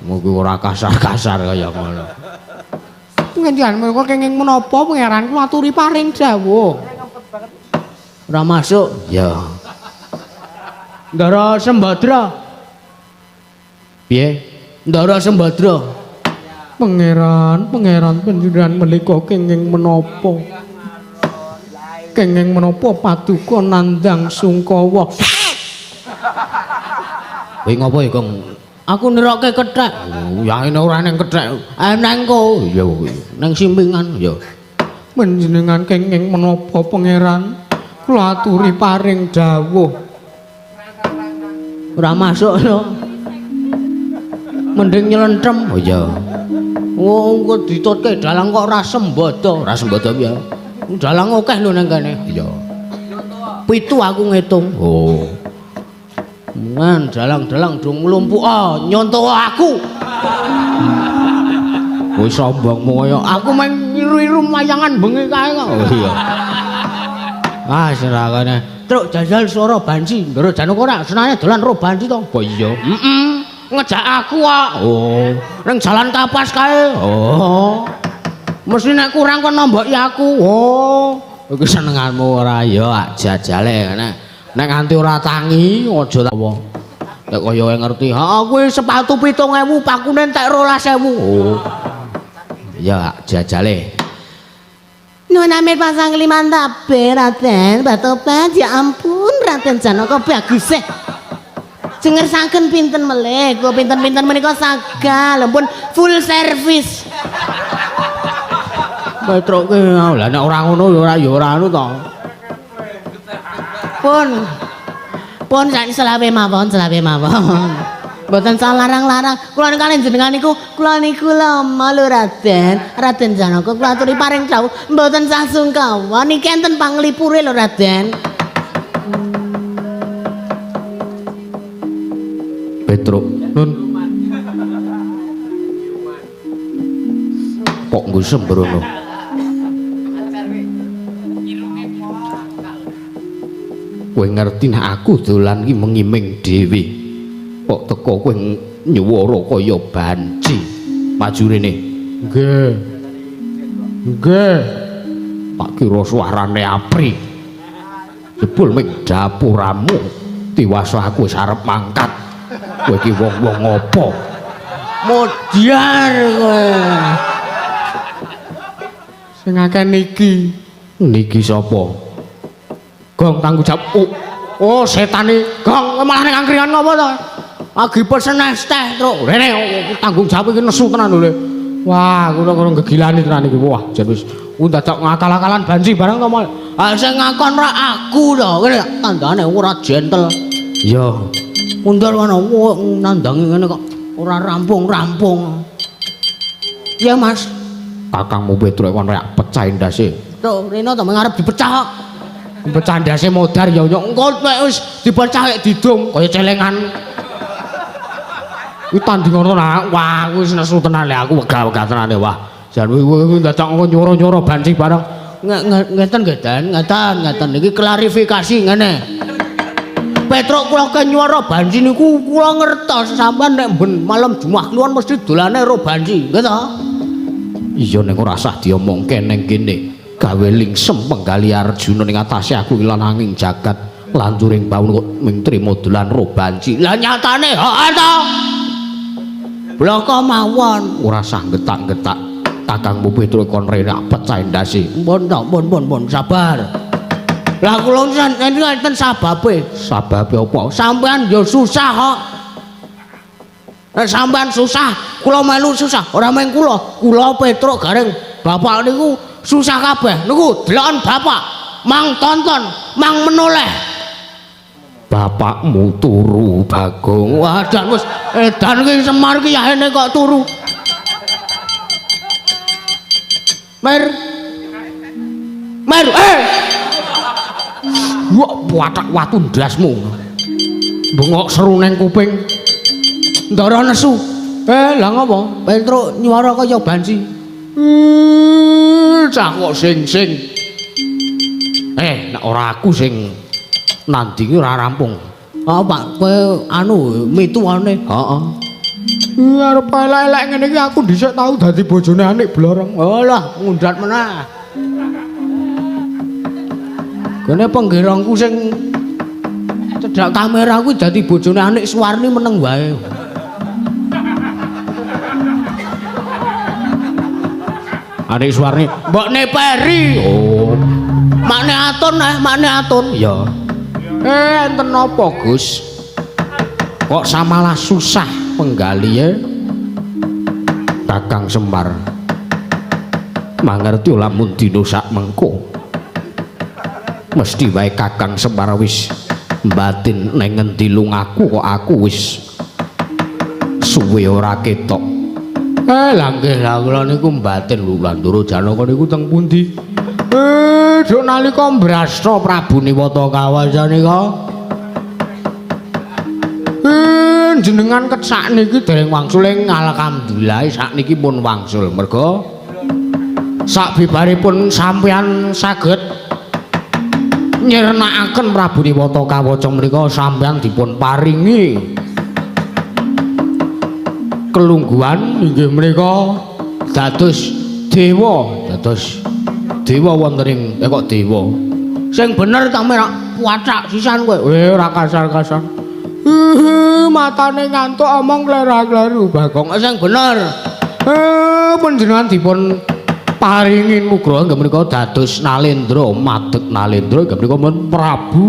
Mugi ora kasar-kasar kaya ngono. Panjenengan menika kenging menapa pangeran kula aturi paring dawuh. Ora masuk. Ya. Ndara Sembadra. Piye? Ndara Sembadra. Pangeran, pangeran panjenengan menika kenging menapa? Kenging menapa paduka nandhang sungkawa? Kowe ngopo ya, Kong? Aku nirokke kethek. Ya ene ora neng kethek. Neng ko. Ya neng simpingan ya. Panjenengan kenging menapa pangeran? Kula aturi paring dawuh. Ora masuk lho. Mending nyelentem. Oh iya. Wong kok ditutke dalang kok ora sembada. Ora sembada piye? Dalang akeh lho nang kene. Iya. 7 aku ngitung. Oh. Men dalang-dalang do nglumpuk ah nyontoh aku. Wis sombongmu kaya aku main niru-niru wayangan bengi kae kok. Oh iya. Ah serakane. Truk jajal swara banci. Ndara Janaka ora senane dolan ro banci to. Apa iya? Heeh. Ngejak aku kok. Oh, ning jalan kapas kae. Oh. Mesti nek kurang kon nomboki aku. Oh, iki senenganmu ora ya jajale nek nek nganti ora tangi aja ta wong. Nek kaya ngerti, heeh kuwi sepatu 7.000 pakune entek 12.000. Oh. Ya jajale. Nuwun amir pasang limantabe Raden Batobat, ya ampun Raden Janaka bagus e. Jengersaken pinten melih, kula pinten-pinten menika sagal, ampun full service. Petruk ki lha nek ora ngono ya ora anu to. Pun. Pun sak selawe mawon, selawe mawon. Mboten salah larang-larang. Kula kalian jenengan niku, kula niku lemah lho Raden. Raden Janaka kula aturi paring dawuh mboten sah sungkawa. Niki enten panglipure lho Raden. Petruk, nun. Kok nggo sembrono? Kowe ngerti nek aku dolan ki mengiming dhewe. Kok teko kowe nyuwara kaya banci. Maju rene. Nggih. Nggih. Tak kira suarane apri. Jebul ming dapuramu tiwas aku wis arep mangkat. Kowe iki wong-wong apa? Modyar kowe. Sing akeh niki. Niki sapa? Gong tanggung jawab. Oh, oh setane. Gong malah ning angkringan ngopo to? Lagi pesen es teh, Truk. Rene tanggung jawab iki nesu tenan lho. Wah, aku ngono gegilani tenan iki. Wah, jan wis dadak ngakal-akalan banci bareng to mal. Ah sing ngakon ra aku to. Ngene tandane ora gentle. Iya. Mundur ngono nandangi ngene kok ora rampung-rampung. Iya, Mas. Kakangmu Petruk kon rek pecah ndase. Truk, rene to ngarep dipecah kok. Pecah ndase modar ya yo engko nek wis dipecah kek didum kaya celengan. Kuwi tanding ngono nah, wah wis nesu tenan le aku wegah-wegah tenan wah. Jan kuwi dadak nyoro-nyoro banci bareng. Ngeten nggih Den, ngeten, ngeten iki klarifikasi ngene. Petruk kula ke nyuara banci niku kula ngertos sampean nek ben malam Jumat kliwon mesti dolane ro banci, nggih to? Iya ning ora usah diomongke ning kene. Gawe lingsem penggali Arjuna ning atase aku ilananging jagat lanjuring baun kok ming trimo dolan ro banci. Lah nyatane heeh to. Bloko mawon ora usah getak-getak. Kakangmu Petruk kon rene pecah ndase. Mpun to, pun pun pun sabar. Lah kula niku enten sababe. Sababe apa? Sampean ya susah kok. Nek sampean susah, kula melu susah. Ora mung kula, kula Petruk Gareng bapak niku susah kabeh. Niku deloken bapak, mang tonton, mang menoleh. Bapakmu turu Bagong. Wah, dan wis edan ki Semar ki yahene kok turu. Mer. Mer, eh. Wah, watak watu ndasmu. Bengok seru neng kuping. Ndara nesu. Eh, lah ngopo? Petruk nyuara kaya banci. Cah kok sing-sing. Eh, nek ora aku sing nandingi ora rampung. Oh, Pak, kowe anu mituane. Heeh. Arep elek-elek ngene iki aku dhisik tau dadi bojone Anik Blorong. Oh lah, ngundhat meneh. Gene penggerongku sing cedhak kamera kuwi dadi bojone Anik Suwarni meneng wae. Anik Suwarni, mbokne Peri. Oh. Makne Atun, makne Atun. Ya. Eh, enten napa, Gus? Kok samalah susah penggalihe Kakang Semar. Mangerti lamun dina sak mengko. Mesti wae Kakang Semar wis mbatin neng ngendi lungaku kok aku wis suwe ora ketok. Eh, lah nggih, lah kula niku mbatin Ndoro Janaka niku teng pundi? Eh, duk nalika mbrasta Prabu Niwata Kawaca nika. Eh, jenengan ket sakniki dereng wangsul ing alhamdulillah sakniki pun wangsul merga sakbibaripun sampeyan saged nyirnakaken Prabu Niwata Kawaca menika sampeyan dipun paringi kelungguhan inggih menika dados dewa, dados dewa wonten ing kok dewa. Sing bener ta merak puacak sisan kowe. Ora kasar-kasar. Matane ngantuk omong kleru-kleru Bagong. Sing bener. Panjenengan dipun paringi nugraha inggih menika dados Nalendra, madeg Nalendra inggih menika men Prabu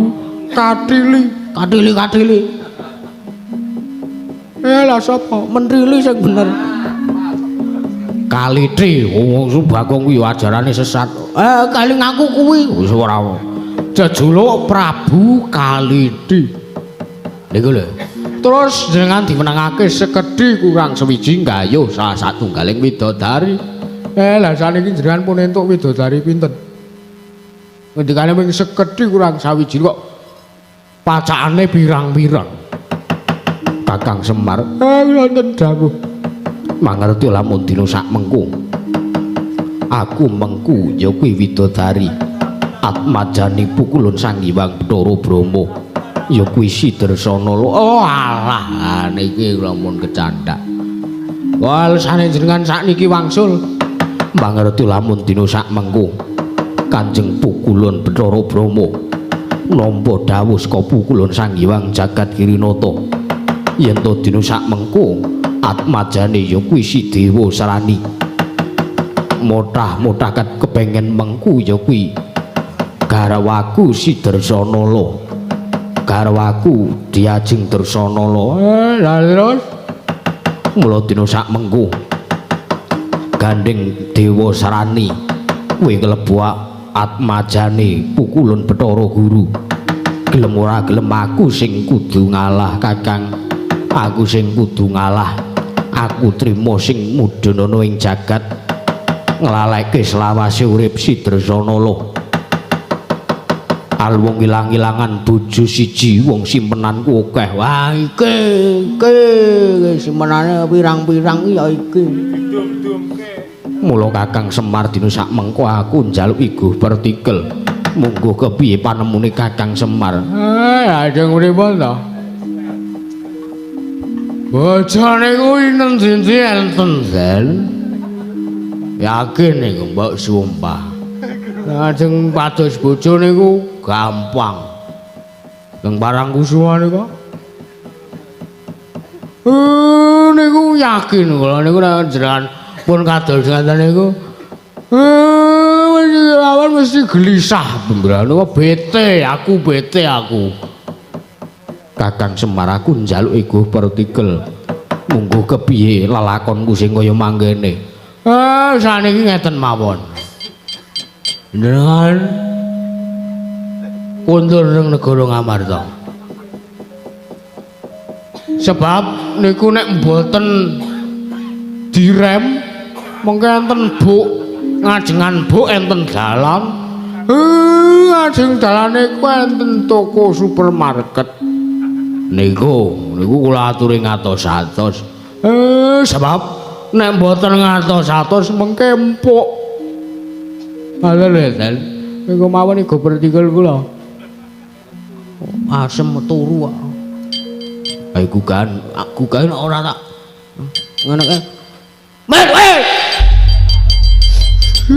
Katili. Katili Katili. Eh, lah sapa? Mentrili sing bener. Kalitri, wong Bagong kuwi ajarane sesat. Eh, kali ngaku kuwi wis ora. Jejuluk Prabu Kaliti. Niku lho. Terus jenengan dimenangake sekedhi kurang sewiji nggayuh salah satunggaling widodari. Eh, lah saniki jenengan pun entuk widodari pinten? Ngendikane ming sekedhi kurang sawiji kok pacakane pirang-pirang. Kakang Semar, eh wonten dawuh. Mangerti lamun dina sak mengko. Aku mengku ya kuwi widodari. Atmajani pukulun Sang Hyang Bathara Brahma. Ya kuwi Sidarsana. Oh alah niki kula mun kecandak. Wah, alesane jenengan sakniki wangsul. Mangerti lamun dina sak mengko. Kanjeng Pukulun Bathara Brahma nampa dawuh saka Pukulun Sang Hyang Jagat Girinata. Yen to dina sak mengko atmajane ya kuwi si Dewa Sarani. Motah-motah ket kepengen mengku ya kuwi garwaku Sidarsanala. Garwaku Diajeng Darsanala. Eh, lah terus mula dina sak mengko gandeng Dewa Sarani kuwi klebu atmajane Pukulun Bathara Guru. Gelem ora gelem aku sing kudu ngalah Kakang. Aku sing kudu ngalah. Aku trima sing mudhun ana ing jagat nglaleke selawase urip Sidarsanala. Alwong ilang-ilangan bojo siji wong simpenanku akeh. Wah iki iki simpenane pirang-pirang ya iki. Mula Kakang Semar dina sak mengko aku njaluk iguh pertikel. Mungguh kepiye panemune Kakang Semar? Eh, ajeng pripun to? Bojone kuwi ngendi-endi enten, Den. Yakin niku mbok sumpah. Lajeng pados bojo niku gampang. Teng Parangkusuma niku. Niku yakin kula niku nek jenengan pun kados ngaten niku. Wis mawon mesti gelisah pembrane bete, aku bete aku. Kakang Semar aku njaluk iguh pertikel. Mungguh kepiye lelakonku sing kaya mangkene. Saniki ngeten mawon. Jenengan kundur ning negara Ngamarta. Sebab niku nek mboten direm mengke enten buk ngajengan buk enten dalan. Ngajeng dalane ku enten toko supermarket. Niku kula aturi ngatos-atos. Sebab nek mboten ngatos-atos mengke empuk. Halo lho, niku mawon iku pertikul kula. Asem turu kok. Iku kan, aku kan ora tak ngono kae. Mer, weh.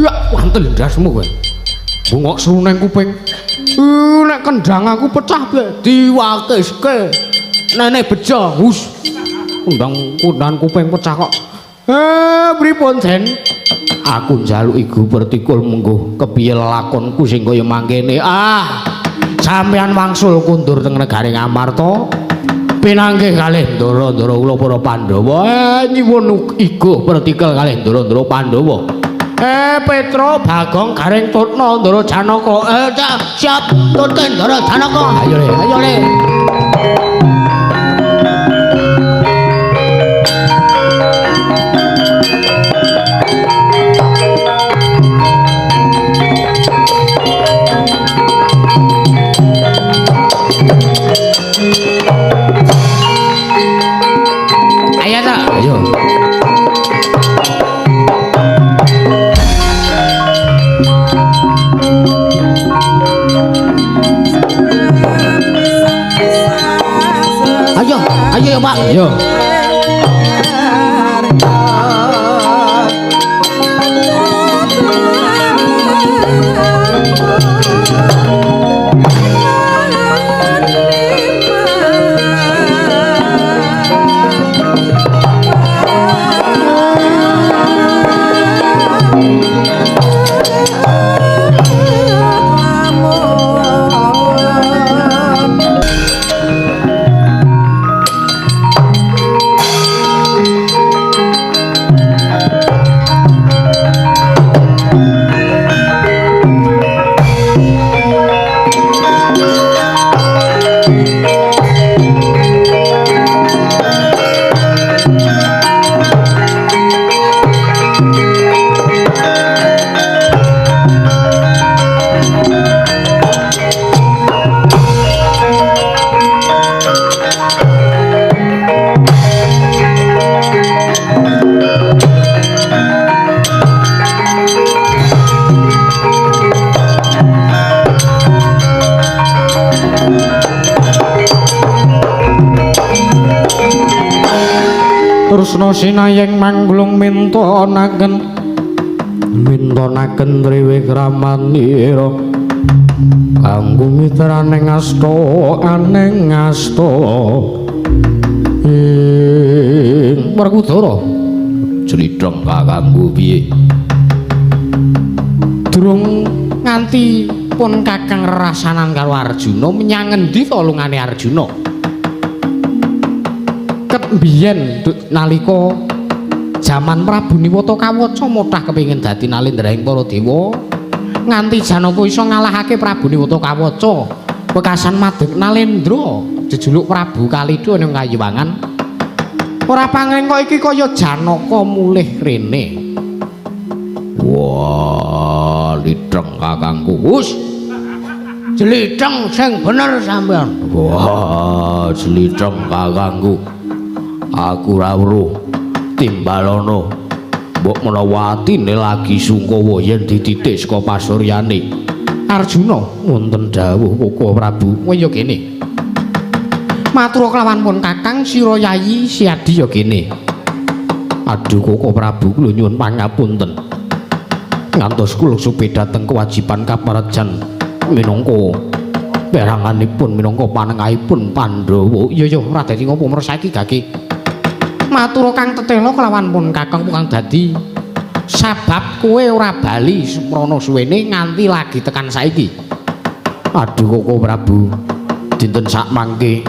Ya, wantel ndasmu kowe. Bungok sruneng kuping. Nek kendang aku pecah piye diwakiske. Nenek bejo, hus. Kendang kundan kuping pecah kok. Pripun, Den? Aku njaluk igu pertikul mungguh kepiye lelakonku sing kaya mangkene. Ah, sampeyan wangsul kundur teng negari Ngamarta. Pinanggih kalih ndara-ndara kula para Pandhawa. Nyuwun iguh pertikel kalih ndara-ndara Pandhawa. Petro Bagong Gareng Tutna Ndara Janaka. Siap tutke Ndara Janaka. Ayo le, ayo le. Ayo ta. Ayo. Ayo, ayo ya Pak. Ayo. Tresna sinayeng mangglung mintonaken mintonaken triwikramanira kanggo mitraning asta aning asta ing Werkudara jlidhong kakangku piye durung nganti pun kakang rerasanan karo Arjuna menyang ngendi to lungane Arjuna ket biyen nalika jaman Prabu Niwata Kawaca mothah kepengin dadi nalendraing para dewa nganti Janaka iso ngalahake Prabu Niwata Kawaca wekasan madeg Nalendra jejuluk Prabu Kalidha ning Kayiwangan ora pangling kok iki kaya Janaka mulih rene. Wah, lidheng kakangku. Hus. Jlidheng sing bener sampean. Wah, jlidheng kakangku. Aku ora weruh timbalono mbok menawa atine lagi sungkawa yen dititik saka pasuryane Arjuna wonten dawuh Koko Prabu. Kowe ya kene matur kelawan pun kakang sira Yayi Siadi ya kene. Aduh Koko Prabu kula nyuwun pangapunten ngantos kula supe dhateng kewajiban kaprajan minangka peranganipun minangka panengahipun Pandhawa. Iya ya ora dadi ngopo mresaiki gage matur kang tetela kelawan pun kakang kang dadi Sabab kowe ora bali semrono suwene nganti lagi tekan saiki. Aduh Koko Prabu, dinten sakmangke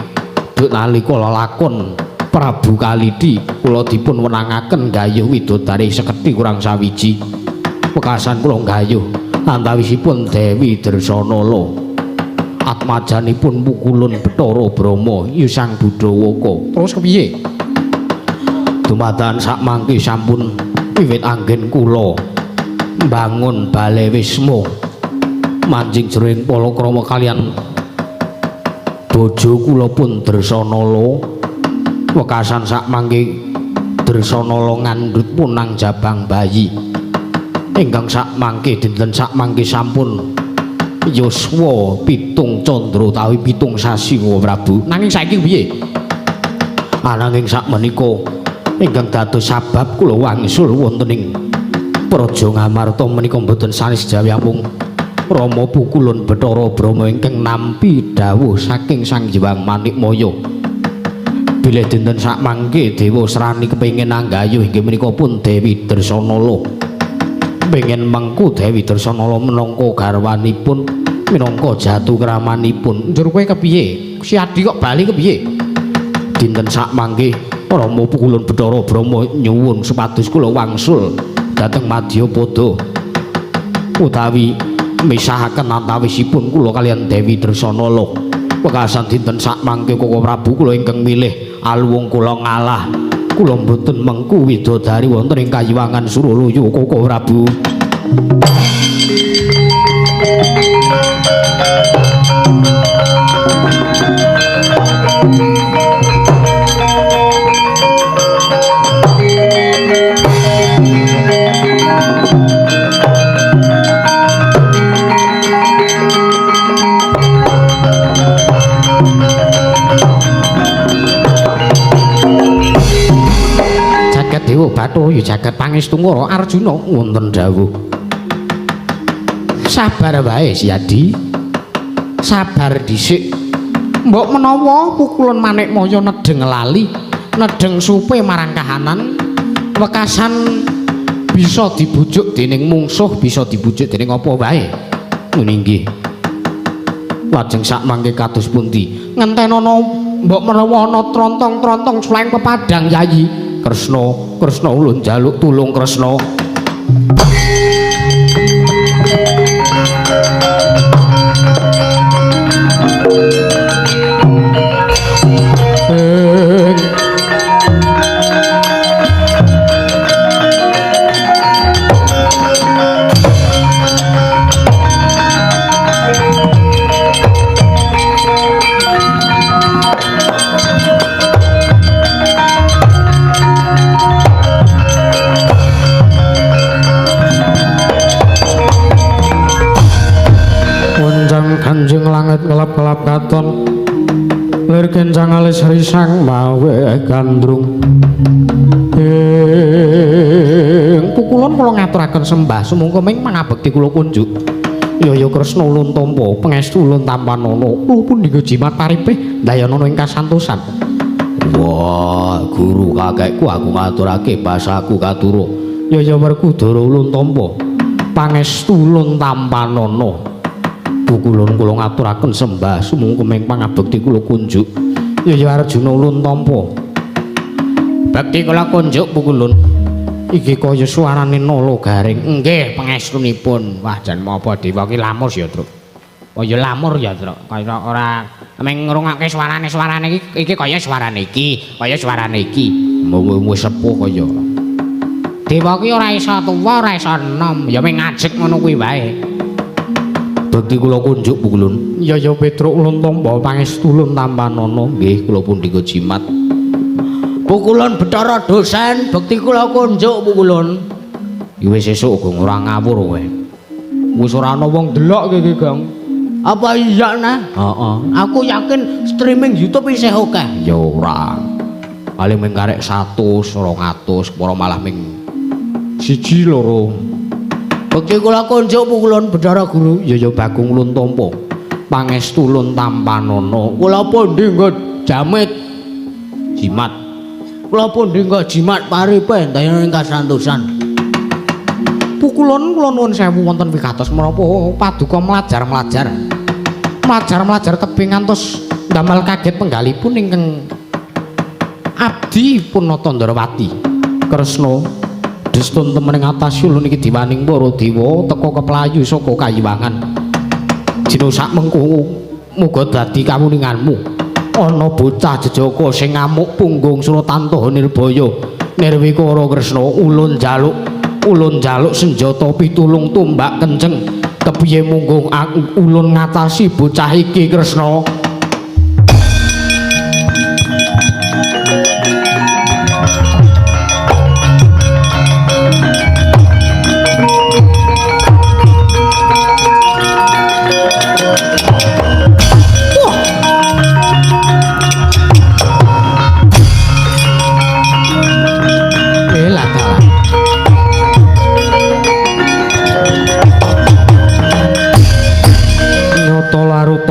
duk nalika lelakon Prabu Kalidi kula dipun wenangaken gayuh widodari sekedhi kurang sawiji. Wekasan kula gayuh antawisipun Dewi Dresanala. Atmajanipun pukulun Bathara Brahma Yusang Budawaka. Terus kepiye? Dumadakan sakmangke sampun wiwit anggen kula mbangun bale wisma manjing jroning palakrama kaliyan bojo kula pun Dresanala. Wekasan sakmangke Dresanala ngandhut punang jabang bayi ingkang sakmangke dinten sakmangke sampun yuswa 7 candra utawi 7 sasi Koko Prabu. Nanging saiki piye? Ananging sakmenika ingkang dados sabab kula wangsul wonten ing Praja Ngamarta menika mboten sanes jawi amung Rama Pukulun Bathara Brahma ingkang nampi dawuh saking Sang Hyang Manikmaya. Bilih dinten sakmangke Dewa Srani kepengin anggayuh inggih menika pun Dewi Dresanala. Pengen mengku Dewi Dresanala minangka garwanipun, minangka jatu kramanipun. Njur kowe kepiye? Si Adi kok bali kepiye? Dinten sakmangke Rama Pukulun Bathara Brahma nyuwun supados kula wangsul dhateng Madyapada utawi misahaken antawisipun kula kaliyan Dewi Dresanala. Wekasan dinten sakmangke Koko Prabu kula ingkang milih aluwung kula ngalah. Kula mboten mengku widodari wonten ing kayiwangan Suralaya Koko Prabu. Dewa Bathara ya jagat pangestungara Arjuna wonten dawuh. Sabar wae Siyadi. Sabar dhisik. Mbok menawa pukulun Manikmaya nedheng lali, nedheng supe marang kahanan, wekasan bisa dibujuk dening mungsuh, bisa dibujuk dening apa wae. Ngene nggih. Lajeng sakmangke kados pundi? Ngentenono mbok menawa ana trontong-trontong selain pepadang Yayi. Kresna, Kresna ulun njaluk tulung Kresna. Kanjeng langit ngelap-ngelap katon lir kencang alis risang mawe gandrung. Ing pukulun kula ngaturaken sembah sumangga ming mangabekti kula kunjuk. Yaya Kresna ulun tampa pangestu ulun tampanana kula pun jimat paripih ndayana ing kasantosan. Wah, guru kakekku aku ngaturake basaku katura. Yaya Werkudara ulun tampa pangestu ulun tampanana. Pukulun kula ngaturaken sembah sumangga ming pangabekti kula kunjuk. Yaya Arjuna ulun tampa bekti kula kunjuk pukulun. Iki kaya suarane Nala Garing. Nggih pangestunipun. Wah jan apa dewa ki lamur ya, Truk. Kaya lamur ya, Truk. Kaya ora meng ngrungokke suarane-suarane iki, iki kaya suarane iki, kaya suarane iki. Wis sepuh kaya. Dewa ki ora iso tuwa, ora iso enom, ya mung ngajek ngono kuwi wae. Bekti kula kunjuk pukulun. Ya ya Petruk ulun tampa pangestu ulun tampanana. Nggih kula pundhika jimat. Pukulun Bathara dosen bekti kula kunjuk pukulun. Iki wis esuk Gong ora ngawur kowe. Wis ora ana wong delok iki Gong. Apa iya nah? Heeh. Aku yakin streaming YouTube isih akeh. Ya ora. Paling mung karek 100, 200, para malah ming 1 2. Bekti kula kunjuk pukulun Bathara Guru. Ya ya Bagong ulun tampa. Pangestu ulun tampanana. Kula pundi nggo jamit jimat. Kula pundi nggo jimat paripih ndayana ing kasantosan. Pukulun kula nuwun sewu wonten wikatos menapa paduka mlajar-mlajar. Mlajar-mlajar tebih ngantos ndamel kaget penggalipun ingkang abdi pun Nata Ndrawati. Kresna destun temen ing atas ulun iki diwaning para dewa teka keplayu saka kayiwangan. Dina sak mengko muga dadi kawuninganmu. Ana bocah jejaka sing ngamuk punggung Suratantaha Nirbaya. Nirwikara Kresna ulun jaluk senjata pitulung tombak kenceng. Kepiye mungguh aku ulun ngatasi bocah iki Kresna?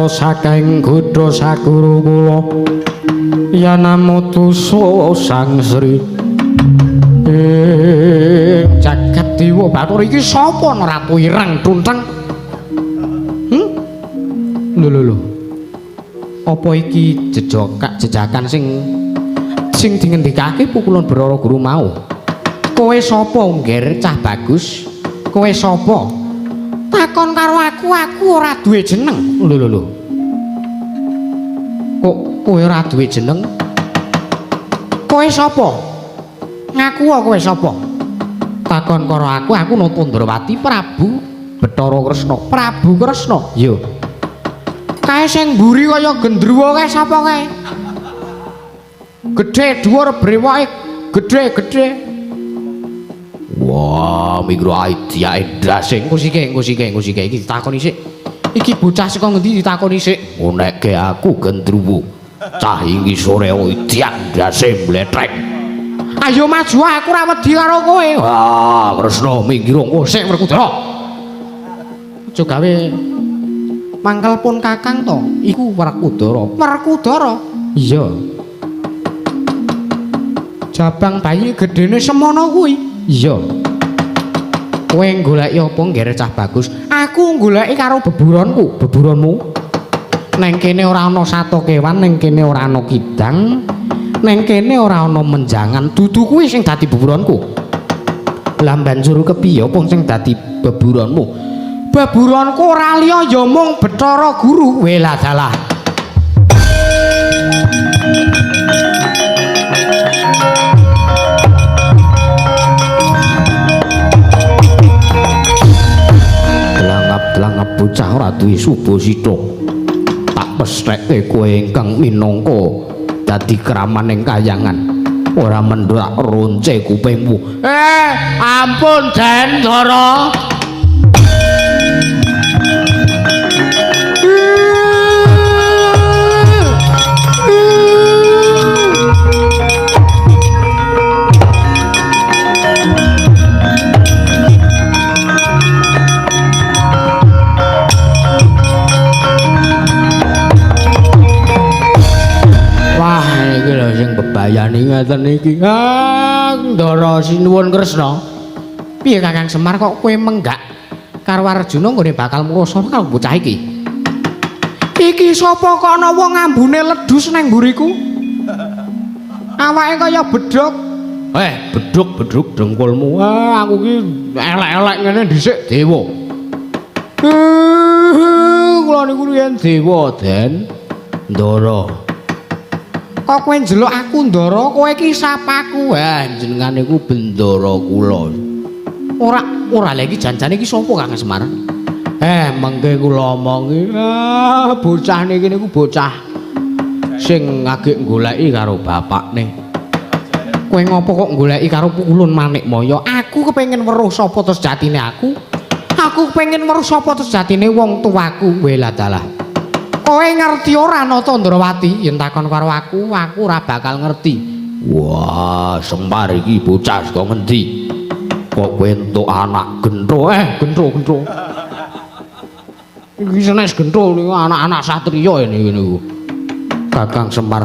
Saking godha saguru kula yanamutusa Sang Sri ing jagat dewa Bathara iki sapa Ratu Ireng Tunteng? Lho lho lho, apa iki jejakan sing dingendikake pukulun Bathara Guru mau? Kowe sapa ngger cah bagus? Kowe sapa? Takon karo aku, aku ora duwe jeneng. Lho lho lho. Kok kowe ora duwe jeneng? Kowe sapa? Ngaku kowe sapa? Takon karo aku, aku Nata Ndrawati Prabu Bathara Kresna. Prabu Kresna. Iya. Kae sing mburi kaya gendruwo kae sapa kae? Gedhe dhuwur brewoke, gedhe-gedhe. Wah, minggu aidiake ndase. Ngusike iki ditakoni sik. Iki bocah saka ngendi ditakoni sik? Ngonekke aku gendruwo. Cah iki sore idiak ndase mlethek. Ayo maju aku ora wedi karo kowe. Wah, Kresna minggir engko sik Werkudara. Aja gawe mangkel pun Kakang to. Iku Werkudara. Werkudara. Iya. Jabang bayi gedene semono kuwi. Iya. Kowe goleki apa ngger cah bagus? Aku goleki karo beburonku. Beburonmu? Neng kene ora ana sato kewan, neng kene ora ana kidang, neng kene ora ana menjangan. Dudu kuwi sing dadi beburonku. Lah banjur kepiye apa sing dadi beburonmu? Beburonku ora liya ya mung Bathara Guru. Welah dalah. Delangap bocah ora duwe subasita. Tak pestheke kowe ingkang minangka dadi kraman ing kayangan. Ora mendhak ronce kupingmu. Ampun Den Ndara. Bebayani ngeten iki. Ah, Ndara sinuwun Kresna. Piye Kakang Semar kok kowe menggak karo Arjuna nggone bakal murasa karo bocah iki? Iki sapa kok ana wong ambune ledus nang mburiku? Awake kaya bedhog. Bedhog-bedhog dengkulmu. Ah, aku ki elek-elek ngene dhisik dewa. Kula niku riyen dewa, Den. Ndara. Kok kowe njeluk aku Ndara, kowe iki sapaku? Ha, jenengan niku bendara kula. Ora lha iki janjane iki sapa Kakang Semar? Mengke kula omongi. Ah, bocah niki niku bocah sing agek goleki karo bapakne. Kowe ngopo kok goleki karo pukulun Manikmaya? Aku kepengin weruh sapa to sejatine aku. Aku kepengin weruh sapa to sejatine wong tuaku. Welah dalah. Kowe ngerti ora Nata Ndrawati? Yen takon karo aku, aku ora bakal ngerti. Wah, Semar iki bocah saka ngendi? Kok kowe entuk anak gentho? Gentho. Iki senes gentho niku anak-anak satriya ini niku. Kakang Semar,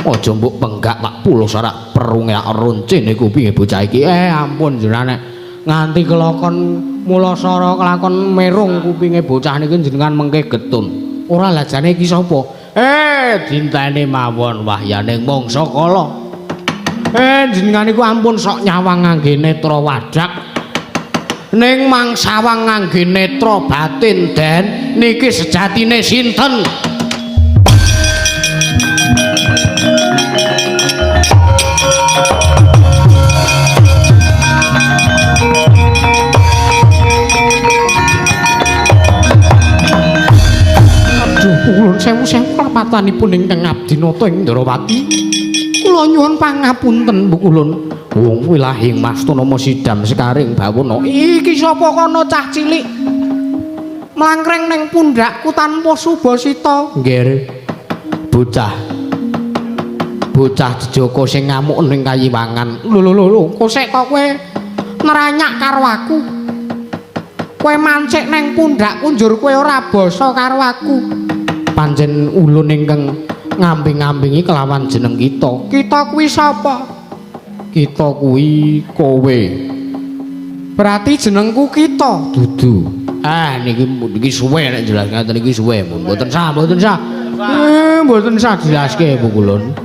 aja mbok penggak tak pulus ora perunge ronce niku piye bocah iki? Ampun jenengan. Nganti kelakon mulasara kelakon merung kupinge bocah niki jenengan mengke getun. Ora lah jane iki sapa? Dinteni mawon wahyaning mangsa kala. Jenengan niku ampun sok nyawang ngangge netra wadak. Ning mangsawang ngangge netra batin, Den. Niki sejatine sinten? Aduh, ulun sewu-sewu kalepatanipun ingkang abdi nata ing Ndrawati. Kula nyuwun pangapunten, Bu Ulun. Wong wilahing mastana sidam sekaring bawana. Iki sapa kono cah cilik? Mlangkreng ning pundhakku tanpa subasita. Nggih. Bocah. Bocah Jejaka sing ngamuk ning kayiwangan. Lho lho lho, kosek kok kowe neranyak karo aku. Kowe mancik ning pundhakku njur kowe ora basa karo aku. Pancen ulun ingkang ngamping-ngampingi kelawan jeneng kita. Kita kuwi sapa? Kita kuwi kowe. Berarti jenengku kita. Dudu. Ah niki niki suwe nek jelas ngaten niki suwe. Mboten sah, mboten sah. Mboten sah jelaske Bu Kulun.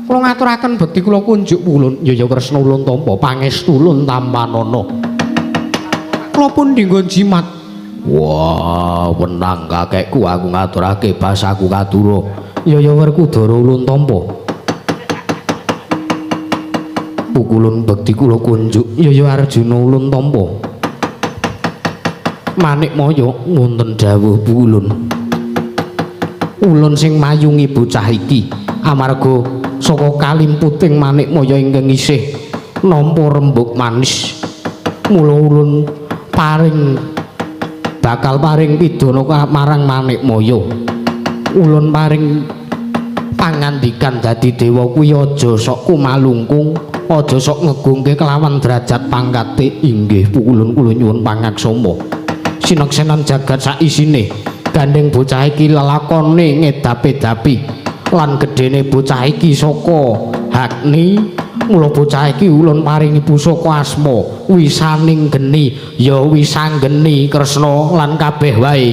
Kula ngaturaken bekti kula kunjuk Bu Kulun. Ya ya Kresna ulun tampa pangestu ulun tampanana. Kula pun dinggon jimat. Wah, wenang kakekku aku ngaturake basaku kadura. Ya ya Werkudara ulun tampa. Pukulun bekti kula kunjuk. Ya ya Arjuna ulun tampa. Manikmaya wonten dawuh Pukulun. Ulun sing mayungi bocah iki amarga saka kalimputing Manikmaya ingkang isih nampa rembug manis. Mula ulun paring bakal paring pidana marang Manikmaya. Ulun paring pangandikan dadi dewa kuwi aja sok kumalungkung, aja sok ngegungke kelawan derajat pangkate. Inggih Pukulun, kula nyuwun pangaksama. Sineksenan jagat saisine gandeng bocah iki lelakone ngedapi-dapi lan gedene bocah iki saka Hagni. Mula bocah iki ulun paringi pusaka asma wisaning geni, ya wisanggeni Kresna lan kabeh wae.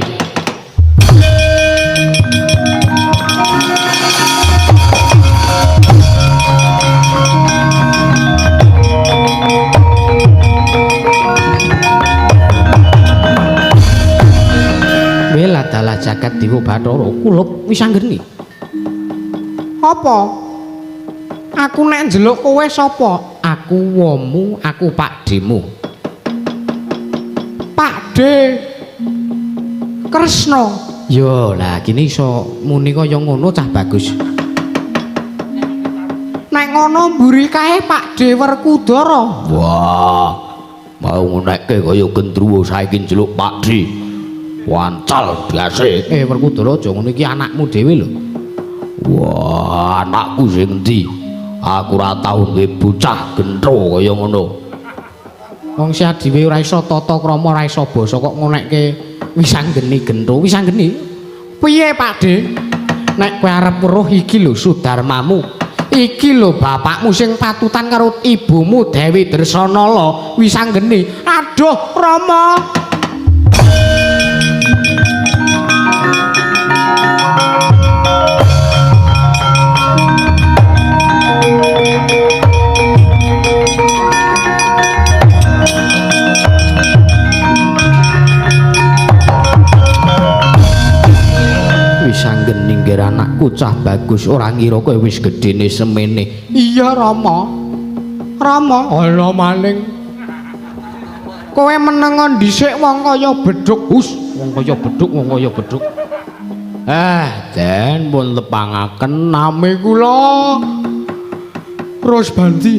Dalah jagat dewa Bathara kulup wisanggeni. Apa? Aku nek njeluk kowe sapa? Aku womu, aku pakdhemu. Pakdhe Kresna. Yo lah kene iso muni kaya ngono cah bagus. Nek ngono mburi kae Pakdhe Werkudara. Wah, mau ngonekke kaya gendruwo saiki njeluk Pakdhe. Wancal biase. Werkudara aja ngono iki anakmu dhewe lho. Wah, anakku sing endi? Aku ora tau duwe bocah gentro kaya ngono. Wong sia dhewe ora iso tata krama, ora iso basa kok ngonekke wisanggeni gentro. Wisanggeni? Piye, Pakdhe? Nek kowe arep weruh iki lho sudarmamu. Iki lho bapakmu sing patutan karo ibumu Dewi Dresanala wisanggeni. Aduh, Rama. Wisanggeni nggih anakku cah bagus, ora ngira kowe wis gedene semene. Iya Rama. Rama, ana maning. Kowe menengon dhisik wong kaya bedhug. Hus, wong kaya bedhug, wong kaya bedhug. Den pun tepangaken nami kula Rosbandi.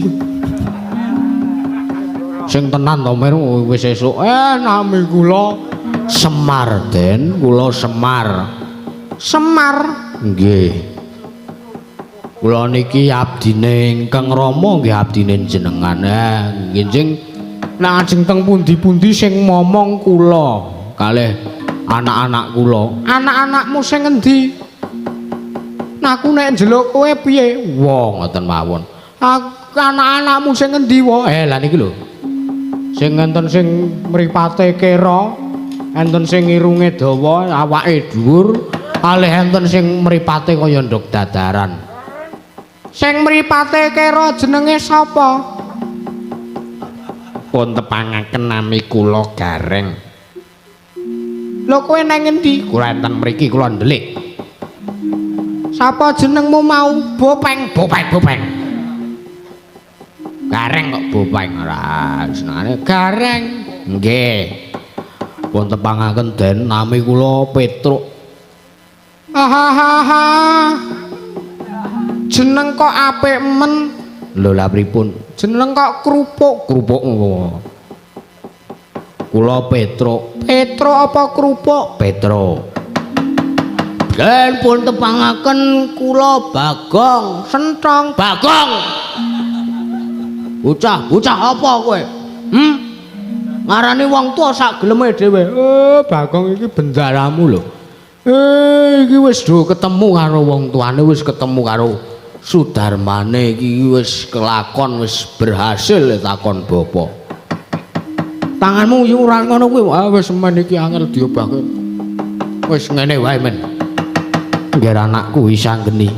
Sing tenan to Mir wis esuk. Nami kula Semar, Den, kula Semar. Semar? Nggih. Kula niki abdine ingkang Rama nggih abdine jenengan. Nggih nek ajeng teng pundi-pundi sing momong kula kalih anak-anak kula. Anak-anakmu sing endi? Aku nek njeluk kowe piye? Wah, ngoten mawon. Aku anak-anakmu sing endi wae? Lah niki lho. Sing enten sing mripate kera, enten sing irunge dawa, awake dhuwur, alih enten sing mripate kaya nduk dadaran. Sing mripate kera jenenge sapa? Pun tepangaken nami kula Gareng. Lho kowe nang endi? Kula enten mriki kula ndelik. Sapa jenengmu mau? Bopeng, bopeng, bopeng. Gareng kok bopeng ora senengane Gareng. Nggih. Pun tepangaken den nami kula Petruk. Hahaha. Jeneng kok apik men. Lho lha pripun? Jeneng kok kerupuk, kerupuk ngopo? Kula Petruk. Petruk apa kerupuk? Petruk. Den pun tepangaken kula Bagong, Sentong. Bagong. Bocah, bocah apa kowe? Ngarani wong tuwa sak geleme dhewe. Bagong iki bendaramu lho. Iki wis do ketemu karo wong tuane, wis ketemu karo Sudarmane iki wis kelakon, wis berhasil takon bapa. Tanganmu yo ora ngono kuwi. Ah wis men iki angel diobahke. Wis ngene wae men. Ngger anakku isanggeni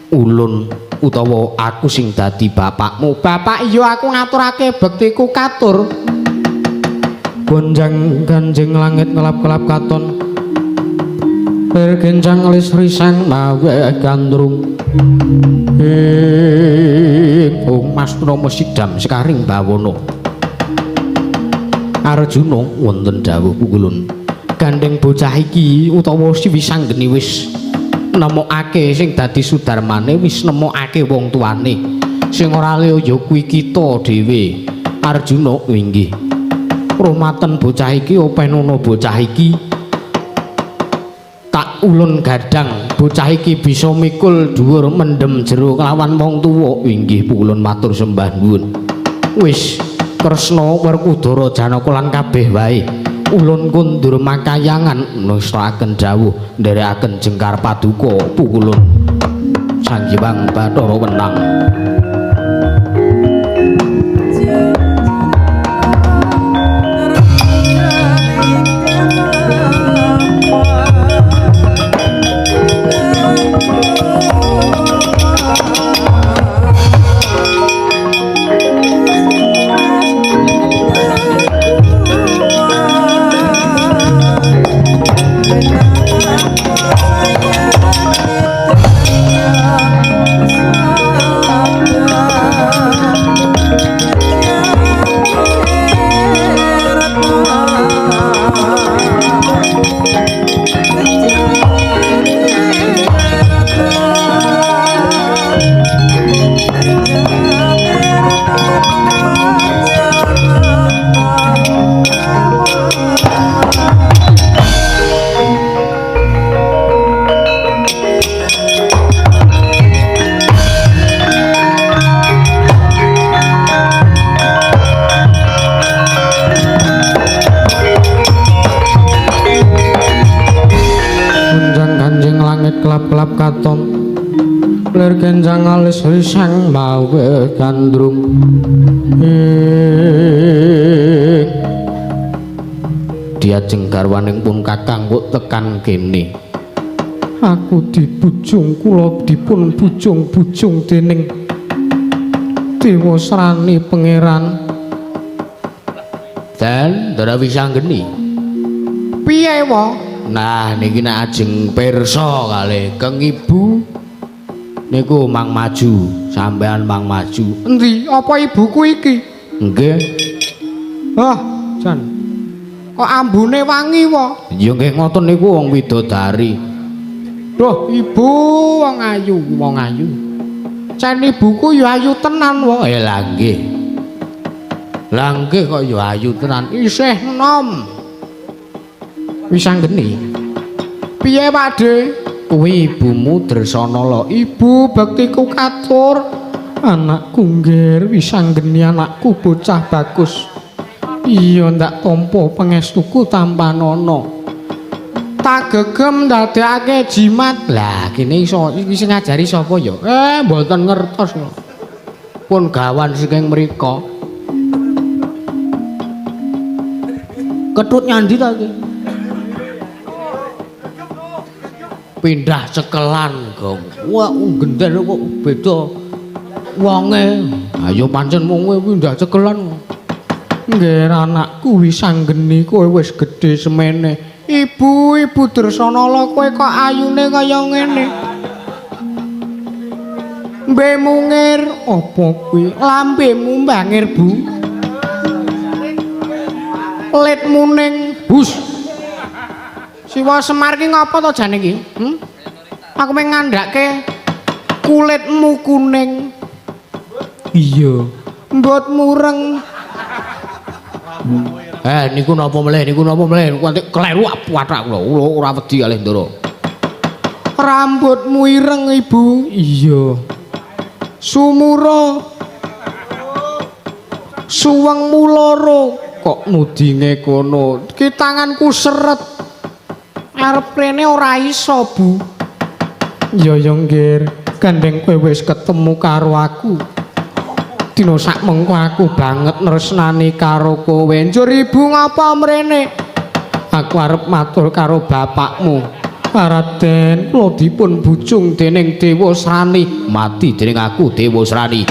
ulun utawa aku sing dadi bapakmu. Bapak iya aku ngaturake bektiku katur. Gonjang ganjing langit ngelap-kelap katon. Bergencang alis risang mawe gandrung. Ing Mas Rama sidam sekaring bawana. Arjuna wonten dawuh pukulun. Gandeng bocah iki utawa si Wisanggeni wis nemokake sing dadi Sudarmane, wis nemokake wong tuane. Sing ora liya ya kuwi kita dhewe. Arjuna inggih. Rumaten bocah iki openono bocah iki. Tak ulun gadang bocah iki bisa mikul dhuwur mendem jero kelawan wong tuwa. Inggih pukulun matur sembah nuwun. Wis Kresna Werkudara Janaka lan kabeh wae ulun kundur makayangan nestakaken dawuh nderekaken jengkar paduka pukulun Sang Hyang Bathara Wenang. Kelap-kelap katon lir genjang alis risang mawe gandrung. Diajeng garwaning pun kakang kok tekan kene. Aku dibujung kula dipun bujung-bujung dening Dewa Srani Pangeran. Dan Ndara Wisanggeni. Piye wa? Nah niki nek ajeng pirsa kalih Keng Ibu niku mang maju, sampean mang maju. Endi? Apa ibuku iki? Nggih. Hah, jan. Kok ambune wangi wa? Ya nggih ngoten niku wong widodari. Duh, ibu wong ayu, wong ayu. Cen ibuku ya ayu tenan wa. Lah nggih. Lah nggih kok ya ayu tenan, isih enom. Wisanggeni. Piye Pakde? Kuwi ibumu Dresanala. Ibu bektiku katur. Anakku nggir Wisanggeni anakku bocah bagus. Iya ndak tampa pangestuku tampanana. Tak gegem ndadekake jimat. Lah kene iso iki sing ngajari sapa ya? Mboten ngertos. Pun gawan saking mriko. Ketut nyandi ta iki? Pindah cekelan, Gong. Wah, gender kok beda wonge. Ayo pancen wonge pindah cekelan. Nggih, anakku wis anggeni kowe wis gedhe semene. Ibu, Ibu Dresanala kowe kok ayune kaya ngene. Mbemu ngir, apa kuwi? Lambemu mbangir, Bu. Litmu ning bus. Siwa Semar ki ngapa to jane iki? Aku mung ngandhake kulitmu kuning. Iya. Mbotmu reng. Niku napa melih? Niku napa melih? Niku antik kleru apathak kula. Kula ora wedi kalih Ndara. Rambutmu ireng, Ibu. Iya. Sumura. Suwengmu loro. Kok nudinge kono? Ki tanganku seret. Arep rene ora iso, Bu. Ya ya nggir, gandeng kowe wis ketemu karo aku. Dina sak mengko aku banget nresnani karo kowe. Njur ibu ngapa mrene? Aku arep matur karo bapakmu. Raden, kula dipun bujung dening Dewa Srani. Mati dening aku Dewa Srani.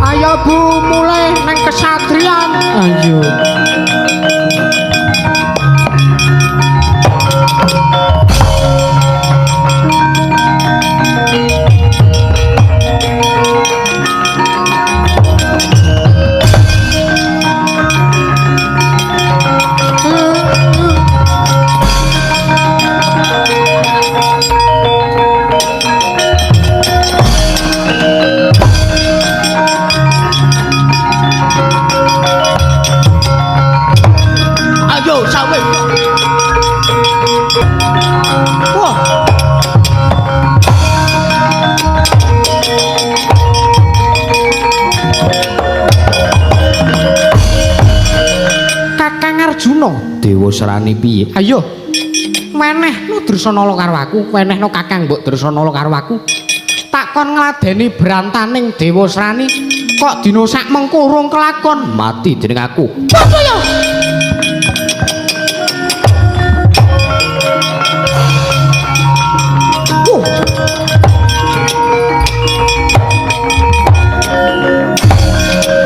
Ayo Bu, mulai nang kesatrian. Ayo. Ayo sawe. Wah. Kakang Arjuna, Dewa Srani piye? Ayo. Wenehno Dresanala karo aku, wenehno Kakang mbok Dresanala karo aku. Tak kon ngladeni brantaning Dewa Srani, kok dina sak mengko urung kelakon, mati dening aku. Apa ya?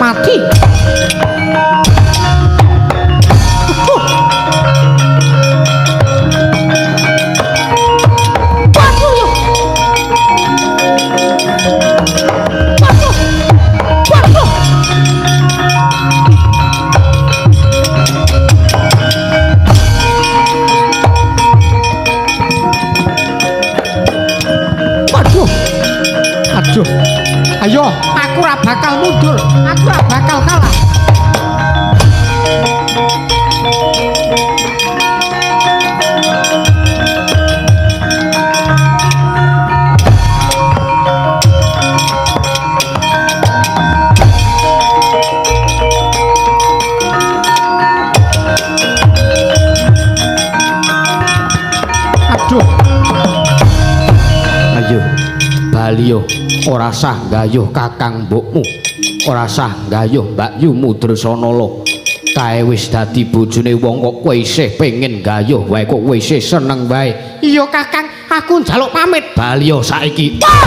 Mati. Waduh ya. Waduh. Waduh. Waduh. Aduh. Ayo, aku ora bakal mundur, aku ora bakal kalah. Aduh. Ayo, baliyo. Ora sah gayuh kakang mbokmu, ora sah gayuh mbakyumu Dresanala. Kae wis dadi bojone wong kok kowe isih pengin gayuh wae, kok kowe isih seneng wae. Iya kakang, aku njaluk pamit. Baliyo saiki. Wah!